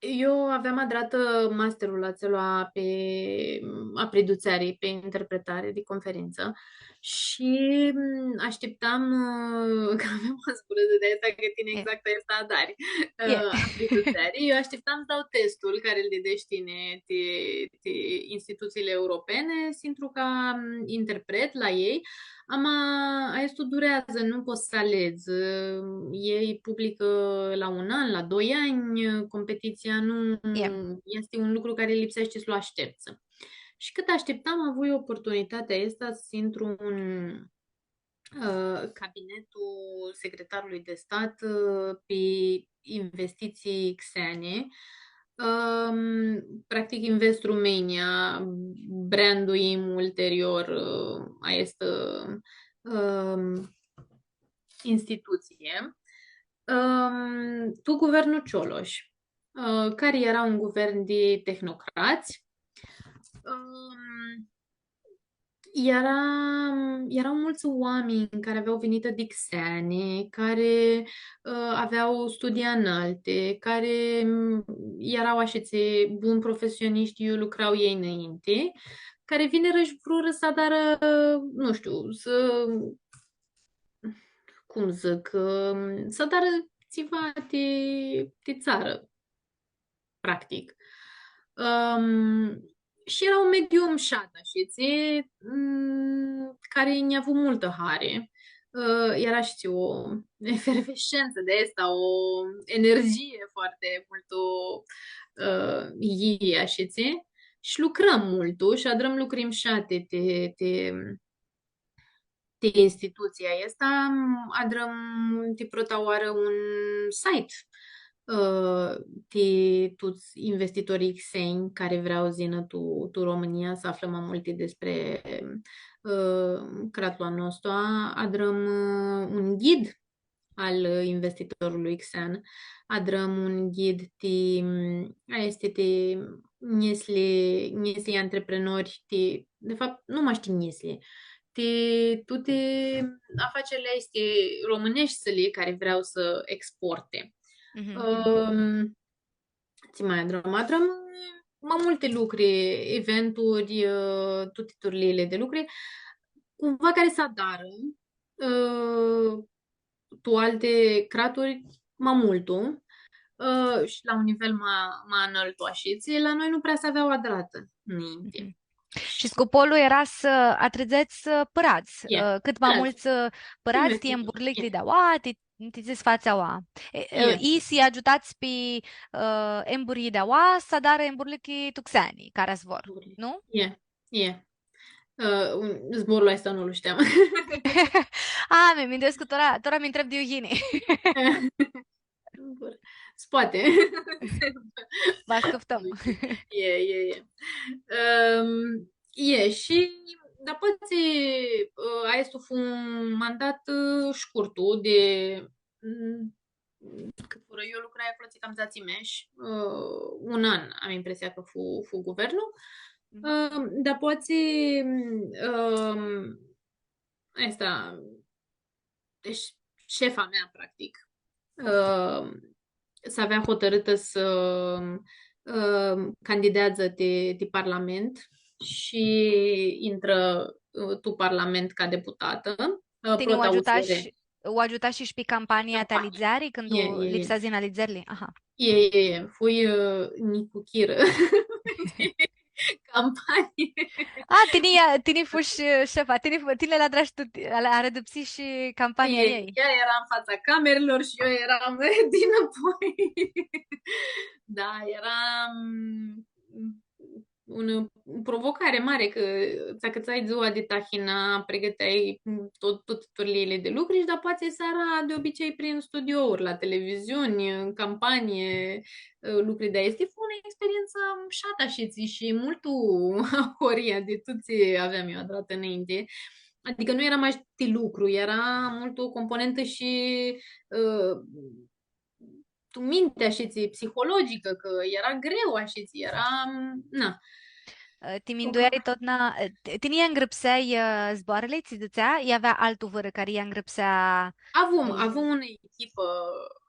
eu aveam adratã masterlu atselu pi apridutseari, pi interpretari di conferintsã shi, ãm, ashtiptam, ã, cã aveam unã zburãtã di aestã, cã tini exact aestã adari, ã, apridutseari. Eu ashtiptam s-dau testul cari lu didesh tini ti, ti institutsiili europene, s-intru ca, ãm, interpret la elj. Ama aestu dureadzã, nu pots s-aledz. Elj publicã la un an, la doi anj, competitsia nu, easti un lucru cari lipseashti s-lu ashteptsã. Shi cãt ashtiptam, avui oportunitatea aestã s-intru tu, ã, cabinetul secretarului de stat, ã, pi investiții xeane, Ãm, practic, Invest Romania, brandul ei ulterior, ã, a aestã, ãm, institutsii, ãm, tu guvernul Cioloș, ã, cari eara un guvern di tehnocrats, ãm, eara, eara multsã oaminj cari avea vinitã di xeani, cari, ã, avea studii analti, cari, m, eara ashitsi buni profesionishti, iu lucra elj nãinti, cari vinirã shi vrurã s-adarã, nu shtiu, s-, cum dzãc, ã, s-adarã tsiva ti, ti tsarã, practic. Ãm, shi eara un mediu mushat, ashitsi, m, cari nj-avu multã hari. Ã, eara, shtiu, o efervescență de asta, o energie foarte multu, ã, yie, ashitsi. Shi lucrãm multu shi adrãm lucri mushati ti, ti, ti institutsia aestã, adrãm ti prota oarã un site, ã, ti tuts investitorii xenj cari vrea s-yinã tu, tu Romãnia, s-aflã ma multi despre, ã, cratlu a nostru. Adrãm, ã, un ghid al investitorlui xen, adrãm un ghid ti, aesti ti njitslji, njitslji antreprenori, ti, de fapt, nu mash ti njitslji, ti tuti afacerli aesti romãneshti, cari vrea s-exporte. Mhm. Ãm, tsi ma adrãm? Adrãm ma multi lucri, eventuri, ã, tuti turliili di lucri, cumva cari s-adarã, ã, tu alti craturi ma multu, ã, shi la un nivel ma, ma analtu, ashitsi, la noi nu prea s-avea adratã nãinti. Mhm. Shi scopolu eara s-atrãdzets, ã, pãradz, e, ã, cãt ma multsã, ã, pãradz, ti emburlichi di aua, ti, ti tsi s-fatsi aua. E, ã, i s-agiutats pi, ã, emburlji di aua, s-adarã emburlichi tu xeani, cara s-vor, nu? E, e. Ã, un, zborlu aestu nu-l shteam. A, mi, mi minduescu cã tora, tora mi ntreb di iu yini. Bun. S-poati. Va s-cãftãm. E, e, e. Ãm, e, shi, dapoaia, ã, aestu fu un mandat, ã, shcurtu di, m, cãt furã, eu lucrai aclo cam dzatsi mesh, ã, un an, am impresia cã fu, fu guvernul. Mhm. Ã, dapoaia, ãm, aestã, deci, shefa mea, practic, ã, s-avea hotãrãtã s-, ã, candideadzã ti, ti parlament shi intrã, ã, tu parlament ca deputatã. Ã, tini u prota agiutash, U S R. U agiutash shi pi campania ti alidzeari, cãndu lipsea s-yinã alidzearli? Aha. E, e, e. Fui, ã, nicuchirã. Campanie. A, tini, tini fushi, ã, shefa, tini fu-, tini li adrash tu, li arãdãpsish shi campania ei. Ea era în fața camerelor și eu eram dinapoi. Da, era, mm, unã provocari mari, cã ts-acãtsai dzua di tahina, pregãteai, mm, tut, tuti turliili di lucri shi dapoaia seara, di obicei, prin studiouri, la televiziuni, în campanie, ã, lucri di aesti. Fu unã experientsã mushatã shi tsi, shi multu ahoryea di tut tsi aveam eu adratã nãinti. Adicã nu era mash ti lucru, era multu componentã shi, ã, tu mintea shi tsi psihologicã, cã era greu, shi tsi era, na. Ã, ti mindueai totna, ã, ti-, tini lji ngrãpseai, ã, zboarãli, tsi dzãtsea? I avea altu vãrã cari lji ngrãpsea? Avum, ã, avum unã echipã,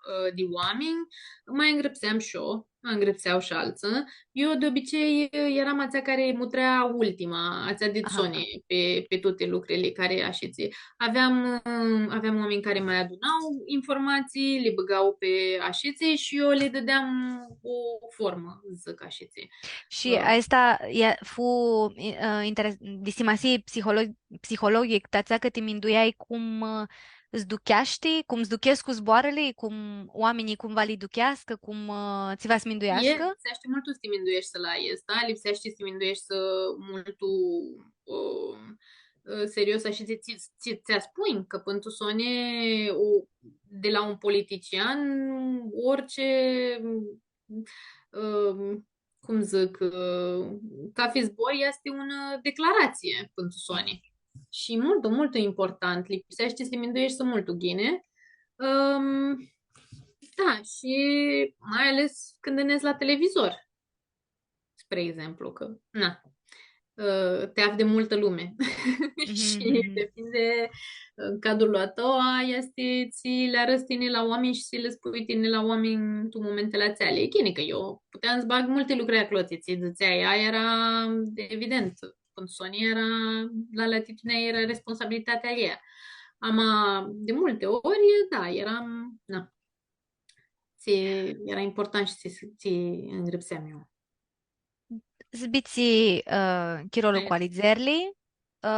ã, di oaminj, ma ngrãpseam shi eu, ma ngrãpsea shi altsã. Eu, di obicei, eram atsea cari mutrea ultima, atsea di soni pi, pi tuti lucrili cari ashitsi. Aveam, ã, aveam oaminj cari ma aduna informatsii, li bãga pi ashitsi shi eu li dãdeam o formã, dzãc ashitsi. Shi aestã fu, ã, interes-, di simasii psiholo-, psihologic, ti atsea cã ti mindueai cum, ã, s-ducheashti, cum s-duchescu zboarãli, cum oaminjlji cum va li ducheascã, cum, ã, tsi va s-mindueascã? E, lipseashti multu s-ti mindueshti la aestã, lipseashti s-ti mindueshti multu, ã, ã, serios, ashitsi, tsi, tsi, tsi spunj, cã pãn tu soni, o, di la un politician, orice, ãm, cum dzãc, ã, cathi zbor easti unã declaratsii pãn tu soni. Shi multu, multu important, lipseashti s-ti mindueshti multu ghini. Ãm, da, shi mai ales cãndu nedz la televizor, spre exemplu, cã, na, ã, ti afli di multã lumi. Shi depinde, ã, cadrul a tãu, easti tsi li arãdz tini la oaminj shi tsi lã spui tini la oaminj tu momentili atseali. E ghini cã eu puteam s-bag multi lucri aclo, tsi, tsi dzãtsea ea, eara evident, pãn tu soni eara la latitudinea, eara responsabilitatea a ljei. Ama di multi ori, da, earam, na, tsi eara important shi tsi, tsi ngrãpseam eu. S-bitisi, ã, chirolu cu alidzerli, ã,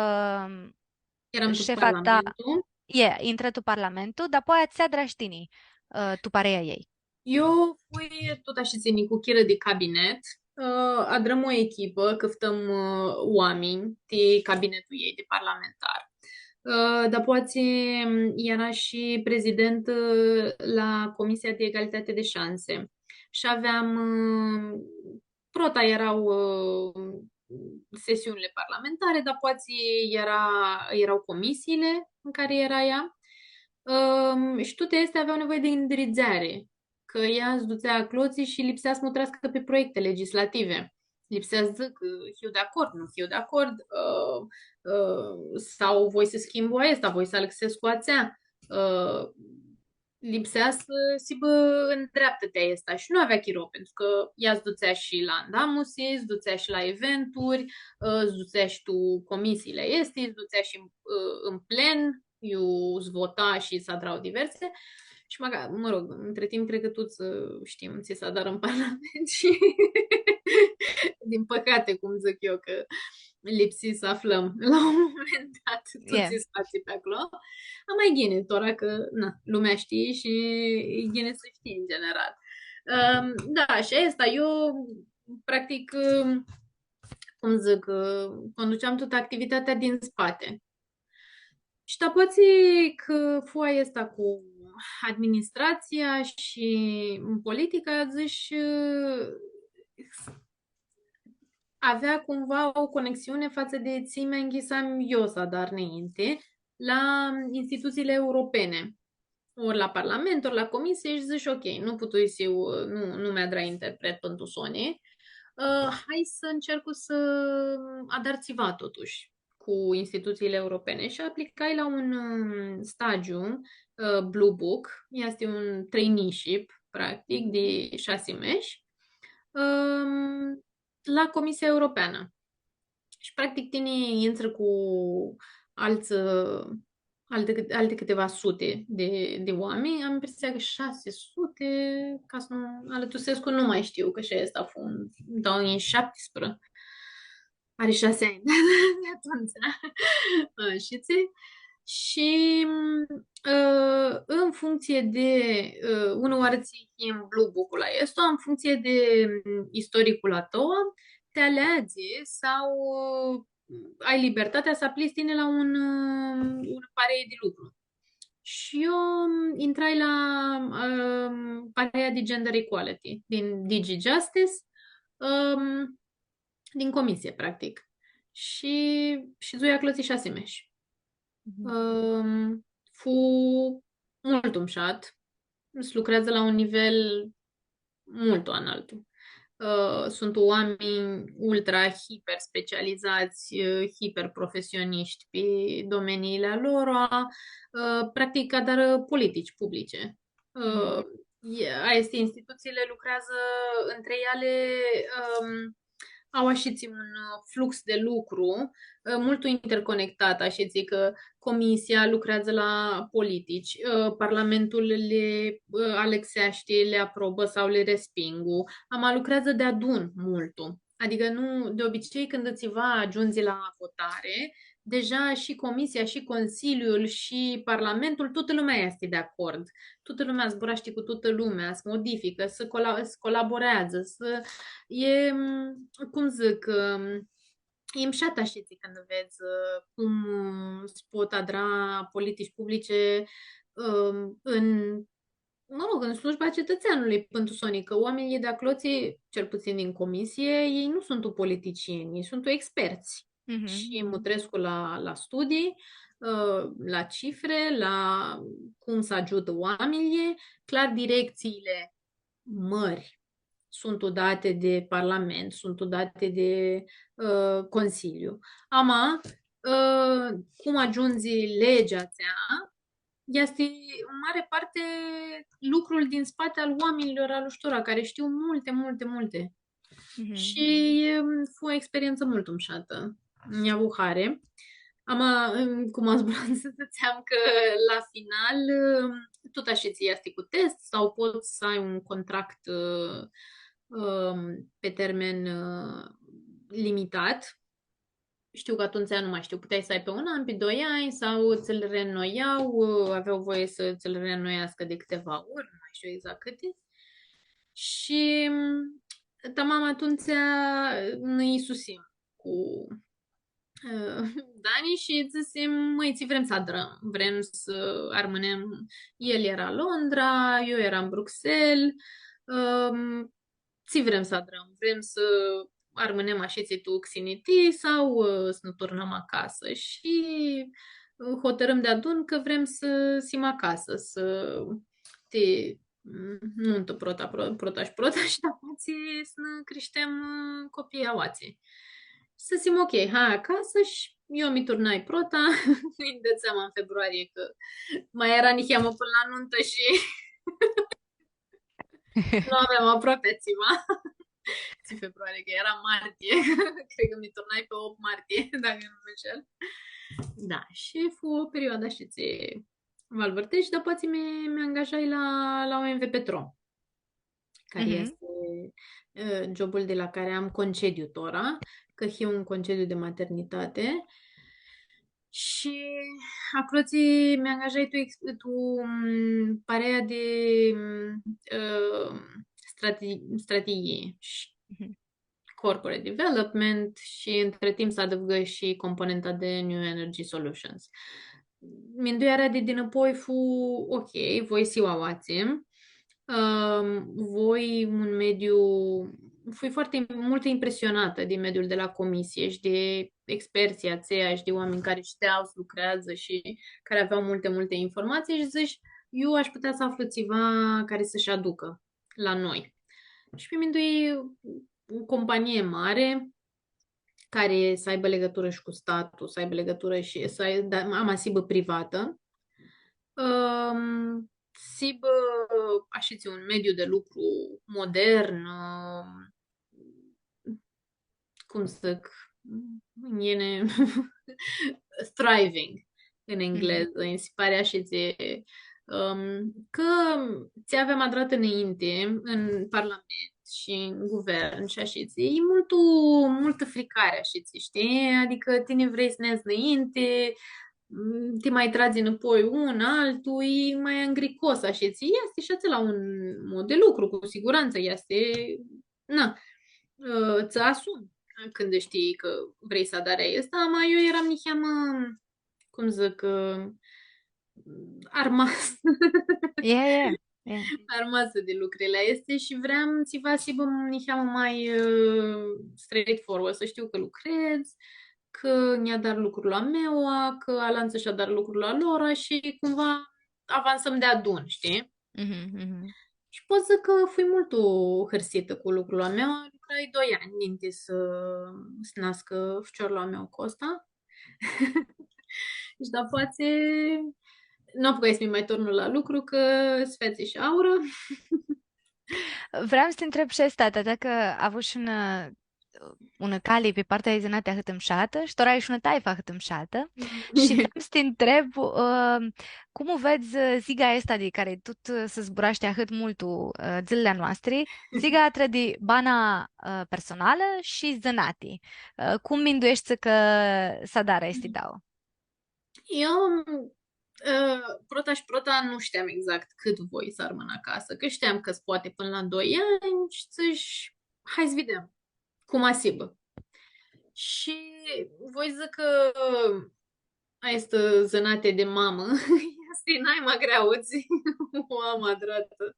earam tu shefa ta, parlamentu. E, intrã tu parlamentu, dapoaia tsi adrash tini, ã, tu parea a ljei? Eu fui tut ashitsi nicuchirã di cabinet, ã, adrãm o echipã, cãftãm, ã, oaminj di cabinetul a ljei, di parlamentar. Ã, dapoaia, ãm, eara shi prezident, ã, la Comisia de Egalitate de Șanse. Shi aveam, ã, prota eara, ã, sesiunile parlamentare, dapoaia eara, eara comisiile în care eara ea. Ãm, shi tuti aesti avea nevoie di ndridzeari, cã ea s-dutsea aclotsi shi lipsea s-mutreascã pi proiecte legislative. Lipsea s-dzãcã, hiu di acord, nu hiu di acord, ã, ã, sau voi s-schimbu aestã, voi s-alãxescu atsea. Ã, lipsea s-, s-hibã ndreaptã ti aestã shi nu avea chiro, pentru cã ea s-dutsea shi la andamusi, s-dutsea shi la eventuri, ã, s-dutsea shi tu comisiile aesti, s-dutsea shi, ã, în plen, iu s-vota shi s-adra diverse. Shi mãga-, mă rog, între timp, cred că toți, ã, știm ce s-adarã în Parlament și, din păcate, cum zic eu, că lipsi s-aflãm la un moment dat tut tsi s-fatsi pi aclo. Ama e ghini, tora cã, na, lumea shtii shi e ghini s-shtii în general. Ãm, da, shi aestã, eu, practic, ãm, cum dzãc, ã, conduceam tutã activitatea din spate. Shi dapoaia cã fu aestã cu administratsia shi în politica, dzãsh, ã, avea cumva o conexiune față de tsi mi nchisam eu s-adar nãinti la instituțiile europene, ori la Parlament, ori la Comisie, shi dzãsh, „Ok, nu putui s-hiu, nu, nu mi adrai interpret pãn tu soni. Ã, hai s-ncercu s-adar tsiva totushi cu instituțiile europene.” Shi aplicai la un, ãm, stagiu, ã, Blue Book, este un traineeship, practic, de șase mesh, ãm, la Comisia Europeanã. Shi, practic, tini intrã cu altsã, ã, alte, alte câteva sute de, de oameni, am impresia că șase sute, ca să nu alătusescu, nu mai știu, că și asta a fost în două mii șaptesprezece. Ari shasi anj di atumtsea. Ã, shtii? Shi, ã, în funcție de, ã, unã oarã tsi hii în Blue Book-ul aestu, în funcție de, ãm, istoricul a tãu, ti aleadzi sau, ã, ai libertatea s-aplici tini la un, ã, un parei di lucru. Shi eu, ãm, intrai la, ãm, parea di Gender Equality din Digi Justice, ãm, din comisie, practic. Shi, shi shidzui aclo tsi shasi mesh. Mhm. Ãm, fu multu mushat. S-lucreadzã la un nivel multu analtu. Ã, suntu oaminj ultra hiper specializats, ã, hiper profesionishti pi domeniile a lor, ã, practic adarã politici publice. Ã, e, aesti instituțiile lucrează între ele, ãm, au ashitsi un, ã, flux de lucru, ã, multu interconectat, ashitsi cã Comisia lucreadzã la politici, ã, Parlamentul li, ã, alãxeashti, li aprobã sau li respingu, ama lucreadzã deadun multu. Adicã nu, de obicei, cãndu tsiva agiundzi la votari, deja shi Comisia, shi Consiliul, shi Parlamentul, tutã lumea easti di acord. Tutã lumea zburashti cu tutã lumea, s-modificã, s-cola-, s-colaboreadzã, s-, e, cum dzãc, ãm, e mushat ashitsi cãndu vedz, ã, cum, ã, s-pot adra politici publice, ãm, în mă rog, în slujba cetățeanului, pãn tu soni, cã oaminjlji di aclotsi, cel puțin din comisie, ei nu suntu politicieni, ei suntu experți. Mhm. Shi mutrescu la, la studii, ã, la cifre, la cum s-agiutã oaminjlji, clar, direcțiile mari suntu date de Parlament, suntu date de, ã, Consiliu. Ama, ã, cum agiundzi legea atsea, easti în mare parte lucrul din spate al oamenilor, al ustura, care știu multe, multe, multe. Mhm. Shi, em, fu o experiență multu mushatã. Nj-avu hari. Ama, em, cum am zburat, s-dzãtseam cã la final, em, tut ashitsi easti cu test sau pots s-ai un contract, ã, em, pe termen, ã, limitat. Shtiu cã atumtsea, nu mai shtiu, puteai s-ai pi un an, pi doi anj, sau ts-lu reînnoiau, ã, aveau voie s-ts-lu reînnoiascã di cãtiva ori, nu mai shtiu exact cãti. Shi, m, tamam atumtsea nã isusim cu, ã, Dani shi dzãsim, „Mãi, tsi vrem s-adrãm? Vrem s-armãnem?” El eara Londra, eu eram Bruxelles, ãm, „Tsi vrem s-adrãm? Vrem s-armãnem ashitsi tu Xinity sau, ã, s-nã turnãm acasã?” Shi, ã, hotãrãm deadun cã vrem s-him acasã, s-, ti, nuntã prota, pro-, prota shi prota shi dapoaia s-nã crishtem, ã, copiii aoatsi. S-him ok, hai acasã shi eu mi turnai prota, nj-dãdzeam tu februarie cã ma eara niheamã pãnã la nuntã shi nu aveam aproapi tsiva. Tsi februarie, cã eara martie. Cred cã mi turnai pi opt martie, dacã nu mã nshel. Da, shi fu o perioadã ashitsi valvãrteshti, dapoaia mi, mi angajai la, la O M V Petrom, cari easti, ã, jobul di la cari am concediu tora, cã hiu tu concediu di maternitati. Shi aclotsi mi angajai tu ex-, tu, m, parea di, m, ã, strati-, stratigii shi corporate development shi, între timp, s-adãvgã shi componenta di New Energy Solutions. Minduearea di dinãpoi fu, ok, voi s-hiu aoatsi, ãm, voi un mediu, fui foarte multu impresionatã di mediul di la comisie shi di expertsãlj atselj shi di oaminj cari shtea s-lucreadzã shi cari avea multi, multi informatsii shi dzãsh, „Eu ash putea s-aflu tsiva cari s-shi aducã la noi.” Shi mi mindui o companie mari, cari s-aibã ligãturã shi cu statul, s-aibã ligãturã shi s-ai-, da, ama s-hibã privatã, ãm, s-hibã ashitsi un mediu di lucru modern, ãm, cum s-dzãc, ãn englezã, thriving în engleză, mi se pare ashitsi, ãm, cã tsi aveam adratã nãinti tu parlament shi tu guvern shi ashitsi, e multu, multã fricari ashitsi, shtii? Adicã tini vrei s-nedz nãinti, m, ti ma tradzi nãpoi un, altu, e ma angricos ashitsi. Easti shi atsel un mod di lucru, cu sigurantsã, easti, na, ã, tsã asumi cãndu shtii cã vrei s-adari aestã, ama eu eram niheamã, cum dzãc, ã, armasã. E, e, e. Armasã di lucrili aesti shi vream tsiva s-hibã niheamã ma, ã, straightforward, s-shtiu cã lucredz, cã nj-adar lucrul a meu, cã alantsã sh-adar lucrul a lor shi cumva avansãm deadun, shtii? Mhm, mhm. Shi pot s-dzãc cã fui multu hãrsitã cu lucrul a meu. Lucrai doi anj ninti s-, s-nascã ficiorlu a meu, Costa. Shi dapoaia nu apucai s-mi ma tornu la lucru, cã s-featsi shi aurã. Vream s-ti ntreb shi aestã, atãta cã avushi unã, unã cali pi partea di zãnati ahãt mushatã shi tora ai shi unã taifã ahãt mushatã. Shi vream s-ti ntreb, ã, cum u vedz, ã, ziga aestã di cari tut, ã, s-zburashti ahãt multu, ã, dzãlili a noastri, ziga trã di bana, ã, personalã shi zãnati. Ã, cum mindueshti cã s-adarã aesti dauã? Eu, ã, prota shi prota nu shteam exact cãt voi s-armãn acasã, cã shteam cã s-poati pãnã la doi anj shi dzãsh, hai s-videm cum va s-hibã. Shi voi s-dzãc cã aestã zãnati di mamã Aestã e naima greauã, dzã, u am adratã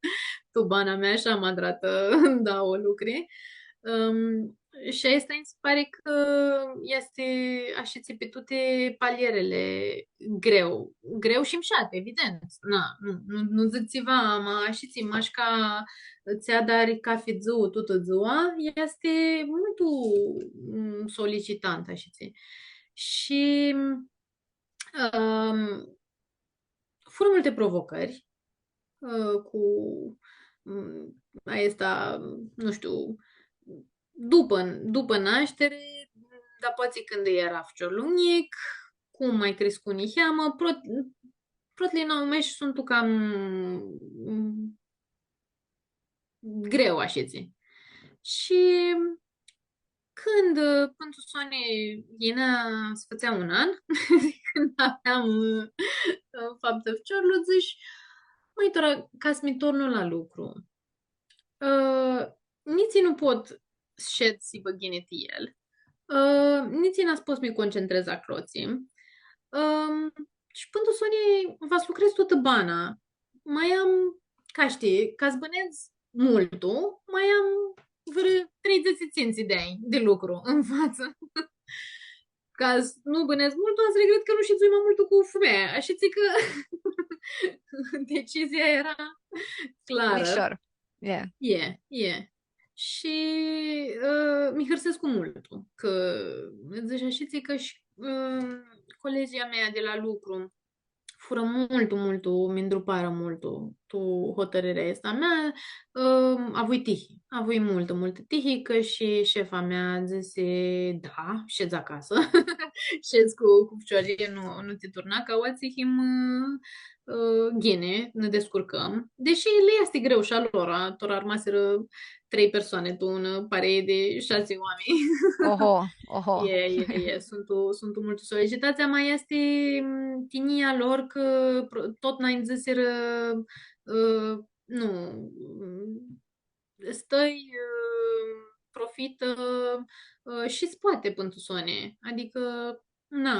tu bana mea shi am adratã dauã lucri. Ãm, shi aestã nji si pari cã easti ashitsi pi tuti palierili greu. Greu shi mshat, evident. Na, nu, nu, nu dzãc tsiva, ma ashitsi, mash ca tsi adari cafi dzuã, tutã dzua, easti multu, mm, solicitant, ashitsi. Shi, ãm, furã multi provocãri, ã, cu, mm, aestã, nu shtiu, dupã, dupã nashtiri, dapoaia cãndu eara ficiorlu njic, cum ma criscu niheamã, prot-, protili nau meshi suntu cam, mm, greu, ashitsi. Shi cãndu, ã, pãn tu soni, yinea s-fãtsea un an, cãndu aveam, ã, faptã ficiorlu, dzãsh, mãi, tora, ca s-mi tornu la lucru. Ã, nitsi nu pot s-shed s-hibã ghini ti el. Ã, nitsi n-as pot s-mi concentrez aclotsi. Ãm, shi pãn tu soni va s-lucredz tutã bana. Ma am, ca shtii, ca s-bãnedz multu, ma am vãrã treidzãts shi tsintsi di anj di lucru tu fatsã. Ca s-nu bãnedz multu, va s-regret cã nu shidzui ma multu cu fumealja. Ashitsi cã decizia eara clarã. Lishor. Yeah. E, e. Shi, ã, mi hãrsescu multu, cã dzãsh ashitsi cã shi, ã, colegii a mei di la lucru furã multu, multu, mi ndruparã multu tu hotãrirea aestã a mea, ã, avui tihi, avui multã, multã tihi, cã shi shefa mea dzãsi, da, shedz acasã, shedz cu, cu ficiorlji, nu, nu ti turna, cã aoatsi him, ã, ghini, nã discurcãm. Deshi lã easti greu shi a lor, a, tora armasirã trei persoani tu unã parei di shasi oaminj. Oho, oho. E, e, e, suntu, suntu multu solicitats, ma easti, mm, tinjia lor cã pro-, totna nji dzãsirã, ã, nu, mm, stãi, ã, profitã, ã, shi s-poati pãn tu soni. Adicã, na,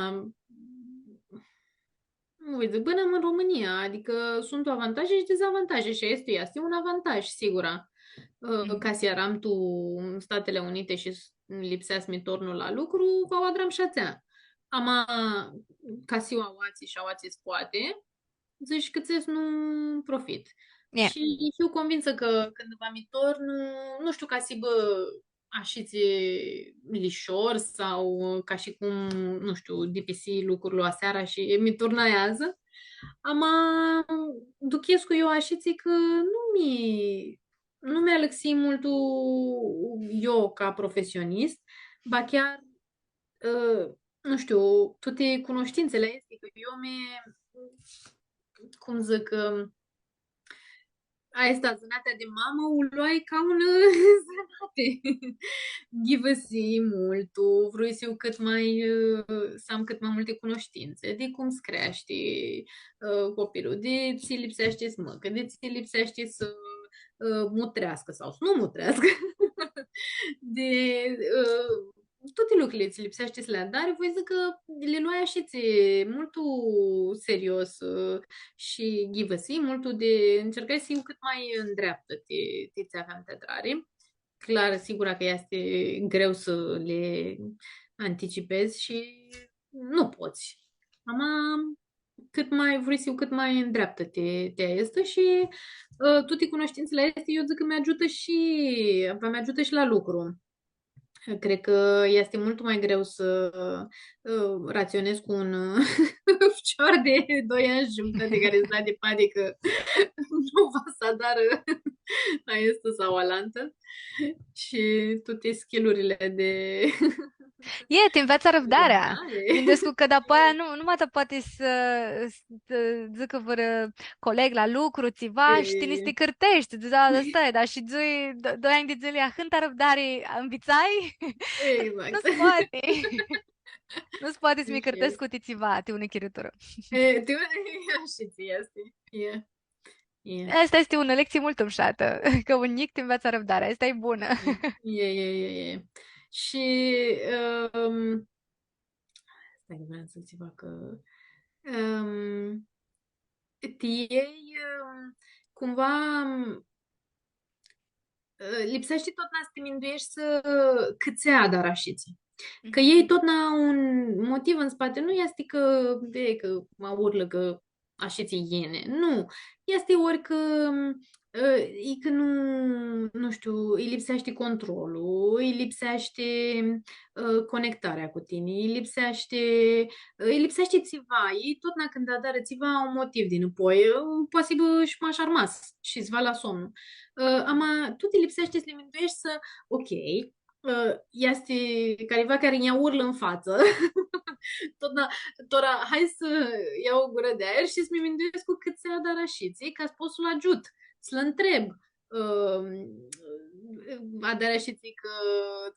nu voi dzãc, bãnãm tu Romãnia, adicã suntu avantaje shi dezavantaje shi aestu easti un avantaj, sigura. Ã, ca s-earam tu Statele Unite shi s-, lipsea s-mi tornu la lucru, va u adram shi atsea. Ama, ca s-hiu aoatsi shi aoatsi s-poati, dzãsh, cãtse s-nu profit. E. Shi hiu convinsã cã cãndu va mi tornu, nu, nu shtiu ca s-hibã ashitsi lishor sau ca shi cum, nu shtiu, dipisi lucrul aseara shi mi turnai adzã. Ama duchescu eu ashitsi cã nu mi, nu mi alãxi multu eu ca profesionist, ba chiar, ã, nu shtiu, tuti cunoshtintsãli aesti, cã eu mi, cum dzãc, ã, aestã, zãnatea di mamã, u loai ca unã zãnati. Ghivãsii multu, vrui s-hiu cãt ma, ã, s-am cãt ma multi cunoshtintsã, di cum s-creashti, ã, copilul, di tsi lipseashti s-mãcã, di tsi lipseashti s-, ã, mutreascã sau s-nu mutreascã. Di, ã, tuti lucrili tsi lipseashti s-li adari, voi dzãc cã li loai ashitsi multu serios, ã, shi ghivãsii multu di, ãncercai s-hiu cãt ma ndreaptã ti, ti tsi aveam ti adrari. Clar, sigura cã easti greu s-li anticipedz shi nu pots. Ama cãt ma vrui s-hiu cãt ma ndreaptã ti, ti aestã shi, ã, tuti cunoshtintsãli aesti, eu dzãc cã mi agiutã shi, va mi agiutã shi la lucru. Cred cã easti multu ma greu s-, ã, ratsionedz cu un, ã, ficior di doi anj shi jumãtati cari s-da di padi cã nu va s-adarã aestã sau alantã. Shi tuti skill-urli di E, ti nveatsã arãvdarea. Arãvdare. Minduescu cã dapoaia nu, nu ma ta poati s-, s-, s-dzãcã vãrã coleg la lucru, tsiva, shi tini s-ti cãrteshti, dzã, da, da, stai, da, shi dzã, do-, doi anj di dzãli, ahãntã arãvdari nvitsai? Exact. Nu s-poati. Nu s-poati s-mi cãrtescu ti tsiva, ti unã chiriturã. E, ti unã, e, ashitsi easti. E. E. Aestã easti unã lectsii multu mushatã, cã un njic ti nveatsã arãvdarea. Aestã e bunã. E, e, e, e. Shi, ãm, stai, vream s-dzãc tsiva, cã, ãm, ti elj, ãm, cumva, ãm, ã, lipseashti totna s-ti mindueshti s-, cãtse adarã ashitsi. Cã elj totna au un motiv tu spati, nu easti cã, e, cã ma urlã cã ashitsi yini. Nu. Easti ori cã, ã, e cã nu, nu shtiu, lji lipseashti controlu, lji lipseashti, ã, conectarea cu tini, lji lipseashti, ã, lji lipseashti tsiva. Elj totna cãndu adarã tsiva au un motiv dinãpoi, ã, poati s-hibã shi mash armas shi s-va la somnu. Ã, ama tu ti lipseashti s-li mindueshti s-, ok, ã, easti cariva cari nj-aurlã tu fatsã. Totna, tora, hai s-ljau o gurã di aer shi s-mi minduescu cãtse adarã ashitsi, ca s-pot s-lu agiut, s-lu ntreb. Ã, adarã ashitsi cã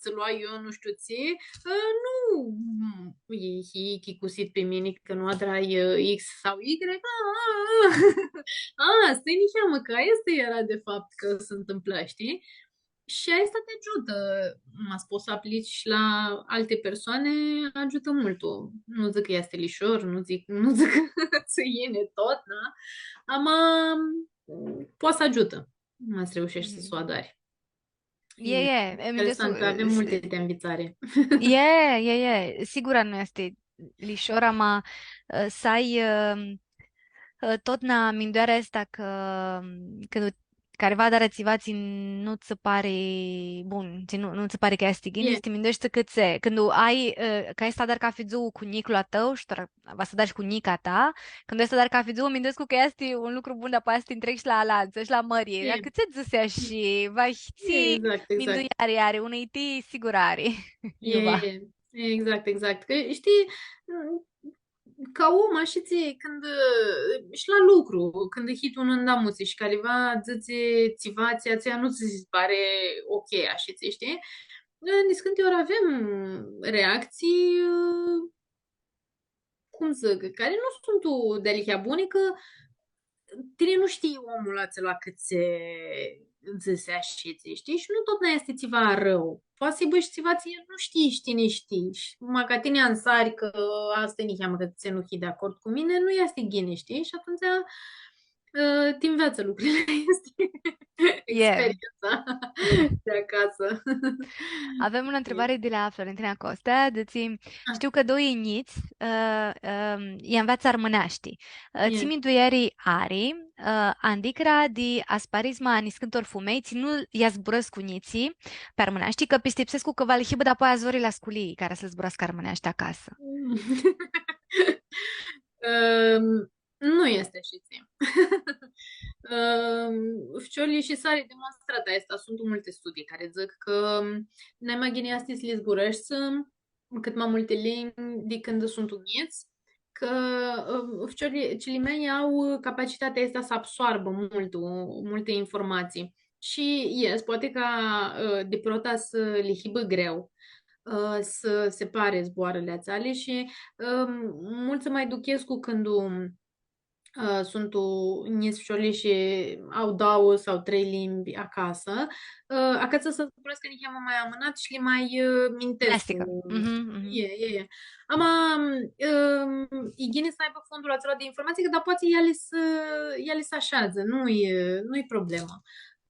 tsã loai eu nu shtiu tsi, ã, nu, e, e chicusit pi mini cã nu adrai, ã, X sau Y, a, a, a, stai niheamã, cã aestã eara de fapt cã s-ntãmplã, shtii? Shi aestã ti agiutã, ma s-pots s-aplici shi la alti persoani, agiutã multu. Nu dzãc cã easti lishor, nu dzãc, nu dzãc cã tsã yini totna, ama poati s-agiutã, ma s-reusheshti s-u adari. E, e, e, mi interesant, minduescu, avem s-, multe de învățare. E, e, e, sigura nu easti lishor, ama, ã, s-ai, ã, ã, totna minduearea aestã cã, cã cariva adarã tsiva tsi nu tsã pari bun, tsi nu, nu tsã pari cã easti ghini, e, s-ti mindueshti cãtse, cãndu ai, ã, cã easti s-adari cafi dzuã cu njiclu a tãu shi tora va s-adari shi cu njica a ta, cãndu easti s-adari cafi dzuã, minduescu cã easti un lucru bun, dar poati s-ti ntreghi shi la alantsã, shi la mãri, e, dar cãtse dzãsea shi, va shi tsi, exact, exact, minduiari ari, unã itii sigurã ari. E, iuva. E, exact, exact. Cã, shtii, ca om, ashitsi, cãndu, shi la lucru, cãndu hii tu unã ndamutsi shi cariva dzãtsi tsiva, tsi atsea nu tsã si pari ok, ashitsi, shtii? Niscãnti ori avem reactsii, cum dzãc, cari nu suntu dealihea buni, cã tini nu shtii omlu atsel cãtse dzãsi ashitsi, shtii? Shi nu totna easti tsiva arãu. Poati s-hibã shi tsiva tsi nu shtii, shi tini shtii. Shi ma ca tini ansari cã aestã niheamã cã tsi nu hii di acord cu mini, nu easti ghini, shtii? Shi atumtsea, ã, ti nveatsã lucrurli. Easti experientsa di acasã. Avem unã ntribari di la Florentina Costea, dzãtsi, shtiu cã doi njits, ã, ã, lji nveatsã armãneashti. Ã, tsi minduiari ari, ã, andicra di asparizma a niscãntor fumelj, tsi nu lji zburãscu njitslji pi armãneashti, cã pistipsescu cã va lã hibã dapoaia zori la sculii cara s-zburascã armãneashti acasã. Ãm, nu easti ashitsi. Ãm, ficiorlji shi s-ari demonstratã aestã, suntu multi studii cari dzãc cã nai ma ghini easti s-li zburãshti, cãt ma multi limbi di cãndu suntu njits, cã, ãm, ficiorlji, cilimeanjlji au capacitatea aestã s-absoarbã multu, multi informatsii. Shi, yes, poati cã, ã, di prota s-lã hibã greu, ã, s-separi zboarãli atseali shi, ãm, multsã ma aduchescu cãndu, ã, suntu njits ficiorlji shi au dauã sau trei limbi acasã, ã, acãtsã s-zburascã niheamã ma amãnat shi li ma, ã, mintescu. Plasticã. Mhm, mhm. E, e, e. Ama, ãm, e ghini s-aibã fondul atsel di informatsii, cã dapoaia eali s-, eali s-asheadzã, nu-i, nu-i problemã.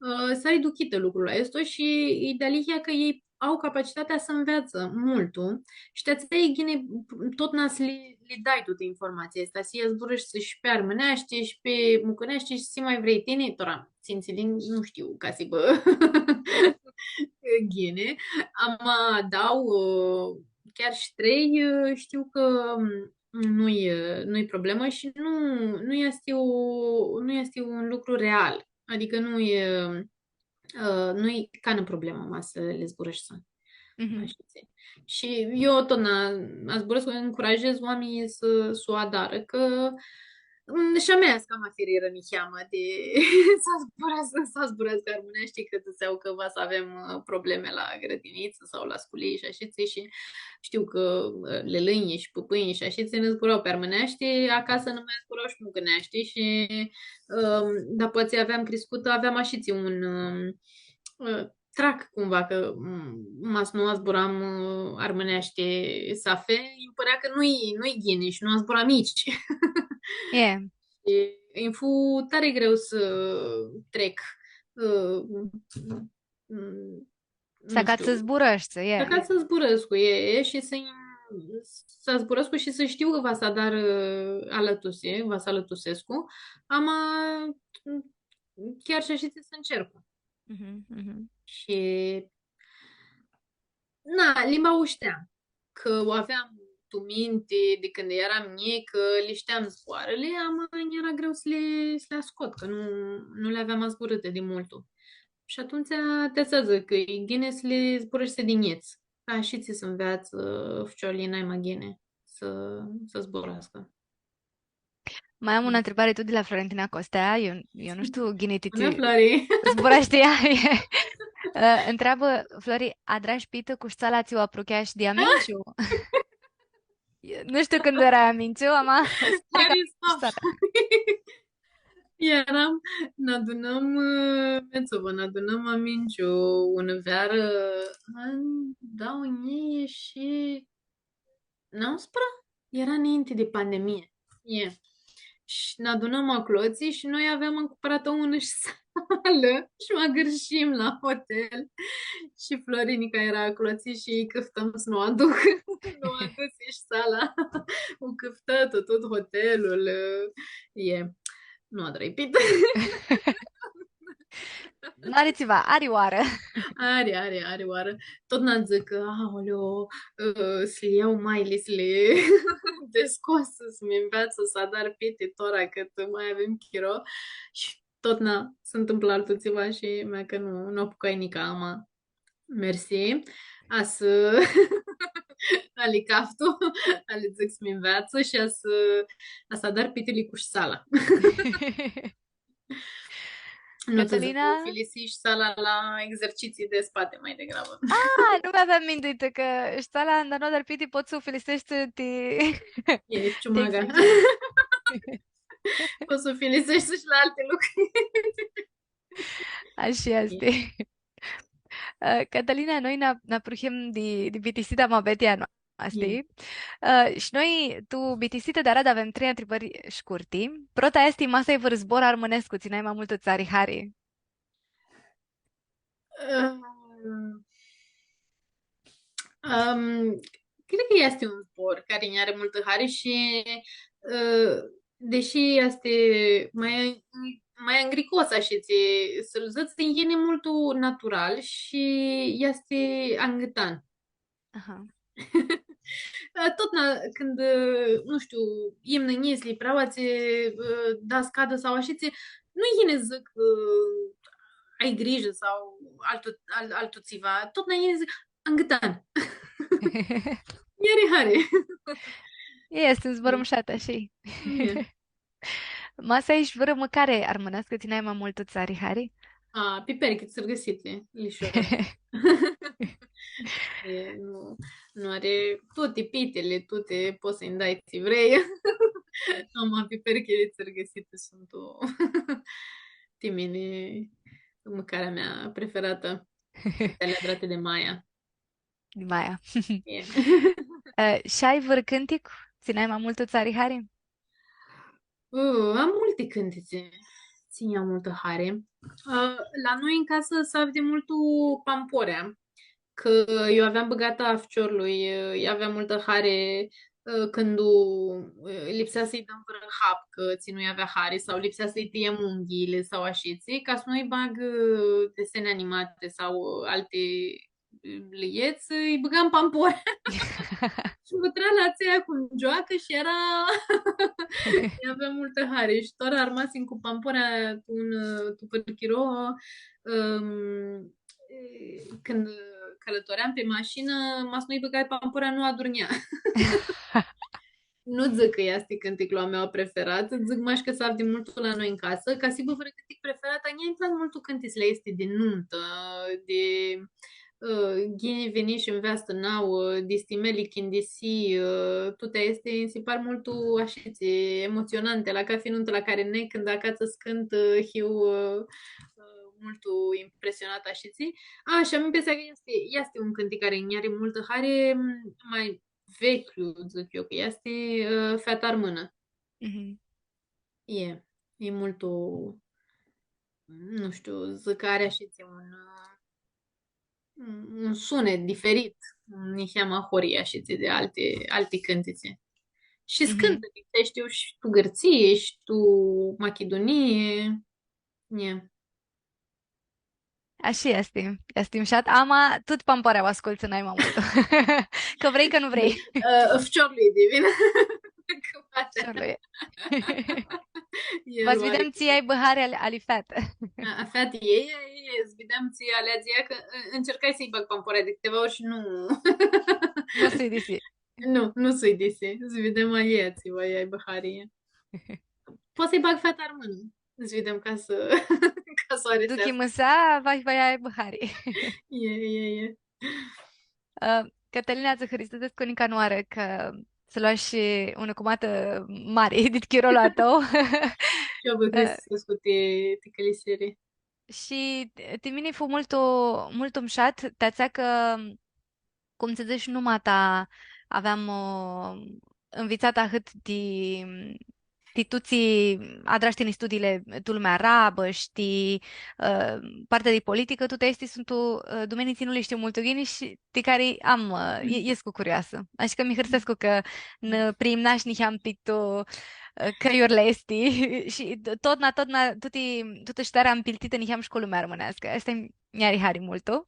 Ã, s-ai aduchitã lucrul aestu shi e dealihea cã elj au capacitatea s-nveatsã multu shi ti atsea e ghini totna s-li, li dai tutã informatsia aestã, s-lji zburãshti shi pi armãneashti shi pi mucãneashti shi tsi ma vrei tini, tora, tsintsi limbi, nu shtiu ca s-hibã ghini, ama dauã, ã, chiar shi trei, ã, shtiu cã, ãm, nu-i, ã, nu-i problemã shi nu, nu easti o, nu easti un lucru real. Adicã nu e, ã, nu-i canã problemã ma s-li zburãshti. Mhm. Ashitsi. Shi eu totna zburãscu, ãncurajez oaminjlji s-, s-u adarã, cã, mm, shi a mea s-cama firirã niheamã di s-zburascã, s-zburascã armãneashti, cã dzãtsea cã va s-avem, ã, probleme la grãdinitsã sau la sculii shi ashitsi, shi shtiu cã, ã, lilãnjlji shi pãpãnjlji shi ashitsi nã zbura pi armãneashti, acasã nã ma zbura shi mucãneashti shi, ãm, dapoaia tsi aveam criscutã, aveam ashitsi un, ãm, ã, trac cumva cã, m-, ma s-nu zburam, ã, armãneashti safe, nji pãrea cã nu-i, nu-i ghini shi nu zburam nitsi. E. Shi Nji fu tari greu s-trec, ã, m-, m-, nu S-acats shtiu, s-zburãshti, e. S-acats s-zburãscu, e, e, shi s-, s-zburãscu shi s-shtiu cã va s-adar, ã, alãtusi, va s-alãtusescu, ama chiar shi ashitsi s-ncercu. Mhm, mhm. Shi, na, limba u shteam, cã u aveam tu minti di cãndu eram njicã, li shteam zboarãli, ama nj-, eara greu s-li, s-li ascot, cã nu, nu li aveam azburãti di multu. Shi atumtsea ti atsea dzãc cã e ghini s-li zburãshti di njits. Ca ashitsi s-nveatsã ficiorlji nai ma ghini s-, s-zburascã. Ma am unã ntribari tut di la Florentina Costea, eu, eu nu shtiu ghini ti, ti, Bunã, Flori! Zburashti ea, e. Ã, ntreabã, Flori, adrash pitã cu stsala tsi u aprucheash di Aminciu? Nu shtiu cãndu earai Aminciu, ama... Flori, stop! Earam, nã adunãm, ã, Metsovã, nã adunãm Aminciu unã vearã, ãn dauã njilji shi nauãsprã? Eara nãinti di pandemie. E. Shi nã adunãm aclotsi shi noi aveam ancumpãratã unã shi salã shi u agãrshim la hotel. Shi Flori nica eara aclotsi shi lji cãftãm s-nã u aducã. Nã u adusi shi sala. U cãftã tu tut hotelul. E. Nu adrai pitã. N-ari tsiva, ari oarã. Ari, ari, ari oarã. Tut nã dzãc cã, aoleo, ã, s-li ljau maili, s-li descos, s-mi nveatsã s-adar piti tora cãt ma avem chiro. Shi tut nã s-ntãmplã altu tsiva shi mea cã nu, nu apucai nica, ama mersi. A s-, a li caftu, a li dzãc s-mi nveatsã shi a s-, a s-adar pitili cu sala. Nu, Catalina? Dzãc, u filisish sala la exerciții de spate mai degrabă. A, nu mi aveam minduitã cã sala anda nu adari piti pots s-u filiseshti ti... E, ti ciumaga. Exerciții. Pots s-u filiseshti shi la alti lucri. Ashi easti. Ã, Catalina, noi nã, nã apruhim di, di bitisita muabetea a noastã. Ã, shi noi, tu bitisitã di aradã, avem trei ntribãri shcurti. Prota easti, ma s-ai vãrã zbor armãnescu tsi nai ma multu tsã ari hari? Ã, ãm, cred cã easti un zbor cari nj-ari multã hari shi, ã, deshi easti ma, ma angricos, ashitsi, s-lu dzãts, yini multu natural shi easti angãtan. Aha. Tut na, cãndu, nu shtiu, imnã njitslji, preoatslji, da s-cadã sau ashitsi, nu yini s-dzãc, ai grijã sau altu, al-, altu tsiva, tut na yini s-dzãc, angãtan. Nj-ari hari. Easti un zbor mushat, ashi. E. Ma s-ai shi vãrã mãcari armãneascã tsi nai ma multu tsã ari hari? A, piperchi tsãrgãsiti, lishor. E, nu, nu ari, tuti pitili, tuti pots s-nji dai tsi vrei. Ama piperchili tsãrgãsiti suntu ti mini mãcarea mea preferatã. Ti adrati di maia. Di maia. E. Ã, shi ai vãrã cãntic tsi nai ma multu tsã ari hari? Ã, am multi cãntitsi tsi nj-au multã hari. Ã, la noi tu casã s-avdi multu pamporea, cã eu aveam bãgatã a ficiorlui, ã, lj-avea multã hari, ã, cãndu, ã, lipsea s-lji dãm vãrã hap, cã tsi nu lj-avea hari, sau lipsea s-lji tãiem unghiili sau ashitsi, ca s-nu-lji bag, ã, desene animate sau, ã, alti, ã, lyiets, lji bãgam pamporea. Shi mutrea la atsea cum gioacã shi eara, lj-avea multã hari. Shi tora armasim cu pamporea tu un, ã, tu pãrchiro, ãm, e, cãndu, ã, cãlãtoream pi mashinã, ma s-nu-lji bãgai pamporea, nu adurnjea. Nu dzãc cã easti cãnticlu a meu preferat, dzãc mash cã s-avdi multu la noi tu casã, ca s-hibã vãrã cãntic preferat, a njia nj-plac multu cãntitsli aesti di numtã, di, ã, ghini vinish tu nveastã nauã, di sti meli chindisii, ã, tuti aesti nji si par multu ashitsi emotsionanti, la cathi numtã la cari neg, cãndu acatsã s-cãntã, hiu, ã, ã, multu impresionatã ashitsi. A, shi am impresia cã easti, easti un cãntic cari nj-ari multã hari, ma vecljiu, dzãc eu, cã easti, ã, Feata armãnã. Mhm. E. E multu, nu shtiu, dzãc, ari ashitsi un, un sunet diferit, niheamã ahoryea ashitsi di alti, alti cãntitsi. Shi s-cãntã, shtiu, shi tu Gãrtsii, shi tu Machidunii. E. Ashi easti, easti mushat, ama tut pamporea u ascultsã nai ma multu. Cã vrei, cã nu vrei. Ã, ficiorlu e di vinã. Cã poati. Ficiorlu e. Va s-videm tsi ai bãhari ali, ali featã. A, a featã e, e, e, s-videm tsi aleadzi ea, cã, ã, ãncercai s-lji bag pamporea di cãtiva ori shi nu. Nu s-uidisi. Nu, nu s-uidisi. S-videm a ljei tsi va lji aibã hari. Pots s-lji bag feata armãnã. S-videm ca s-, ca s-u ariseascã. Duchimãsea, va, va lji aibã hari. E, e, e. Ã, Cãtãlina, tsã hãristusescu nica unãoarã cã s-loashi unã cumatã mari dit chirolu a tãu. Shi eu vã hãristusescu ti, ti cãlisiri. Shi ti mini fu multu, multu mushat, ti atsea cã, cum tsã dzãsh, nu mata aveam, ã, nvitsat ahãt di, di tu tsi adrash tini studiili tu lumea arabã shi ti, ã, partea di politicã, tuti aesti suntu, ã, dumenii tsi nu li shtiu multu ghini shi ti cari am, ã, e-, escu curioasã. Ashi cã mi hãrsescu cã nã priimnash niheam pi tu, ã, cãljurli aesti shi totna, totna, tuti, tutã shtearea ampiltitã niheam shi cu lumea armãneascã. Aestã nj-ari hari multu.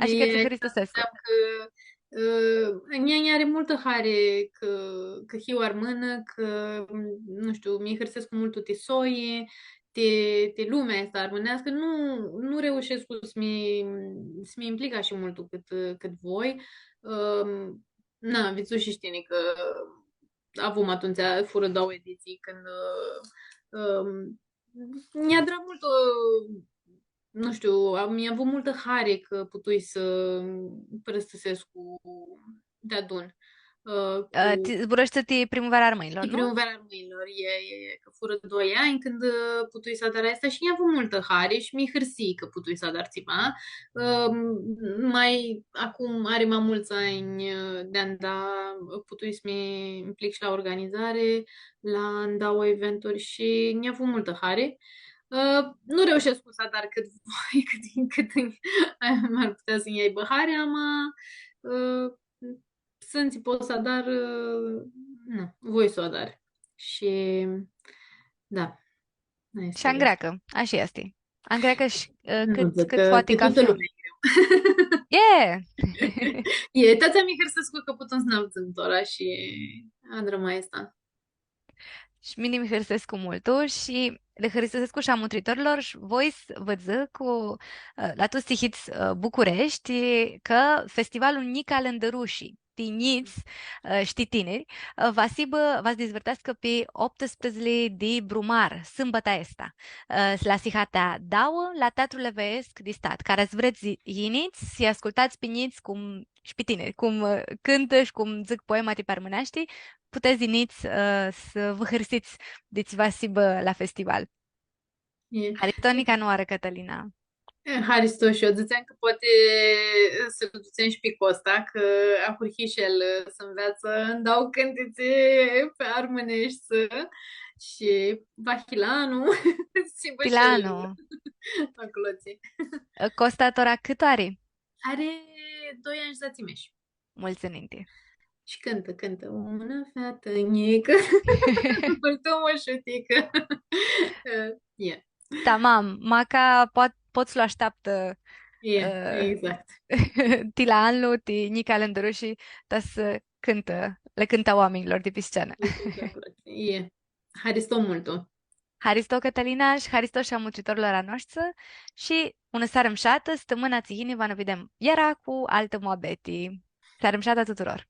Ashi cã tsã hãristusescu. Cã, ã, nj-, nj-ari multã hari cã, cã hiu armãnã, cã, nu shtiu, mi hãrsescu multu ti soi, ti, ti lumea aestã armãneascã. Nu, nu reushescu s-mi, s-mi implic ashi multu cãt, cãt voi. Ã, na, vidzushi shi tini cã avum atumtsea, furã doauã editsii cãndu, ã, ã, nj-adrã multu, nu shtiu, am, mi avu multã hari cã putui s-pãrãstãsescu deadun, ã, ã, cu ti, zburãshti ti Primãveara Armãnjlor, ti nu? Primãveara Armãnjlor, e, e, e, cã furã doi anj cãndu, ã, putui s-adar aestã shi nj-avu multã hari shi mi hãrsii cã putui s-adar tsiva. Ã, ma acum ari ma multsã anj, ã, di anda, ã, putui s-mi implic shi la organizari, la ndauã eventuri shi nj-avu multã hari. Ã, nu reushescu s-adar cãt voi, cãt, cãt mi-ar putea s-nj-aibã hari, ama, ã, sãntu tsi pot s-adar, ã, nu, voi s-u adar. Shi, da. Aestã easti. Shi angreacã, ashi easti. Angreacã shi, ã, nu, cãt, dzãc cãt cã poati ti tutã lumea e greu. E! E, ti atsea mi hãrsescu cã putem s-nã avdzãm tora shi adrãm aestã. Shi mini mi hãrsescu multu shi lã hãristusescu shi a mutritorlor shi voi s-vã dzãc cu, ã, la tuts tsi hits, ã, Bucureshti, cã festivalul Njica Lãndãrushi, ti njits, ã, shi ti tiniri, ã, va s-hibã, va s-dizvãrteascã pi optsprãdzatsi di brumar, sãmbãta aestã, ã, la sihatea dauã, la Teatrul Eveescu di Stat, cara s-vrets s-yinits, s-lji ascultats pi njits cum, shi pi tiniri, cum, ã, cãntã shi cum dzãc poemati pi armãneashti, putets s-yinits, ã, s-vã hãrsits di tsi va s-hibã la festival. E. Haristo nica unãoarã, Cãtãlina. E, haristo shi eu. Dzãtseam cã poati, ã, s-lu dutsem shi pi Costa, cã ahurhi shi el, ã, s-nveatsã ndauã cãntitsi pi armãneshti, shi va hibã la anlu, s-hibã shi el aclotsi. Ti la anlu. Costa tora cãt ari? Ari doi anj shi dzatsi meshi. Multsã ninti. Shi cãntã, cãntã. Unã featã njicã, multu mushuticã. E. Tamam, maca pot, pot s-lu ashteaptã, e, ã, exact. Ti la anlu, ti Njica Lãndãrushi, ta s-cãntã, lã cãntã a oaminjlor di pi scenã. E. Haristo multu. Haristo, Cãtãlina, shi haristo shi a mutritorlor a noshtsã shi unã searã mushatã, stãmãna tsi yini va nã videm iara cu altã muabeti. Searã mushatã a tuturor!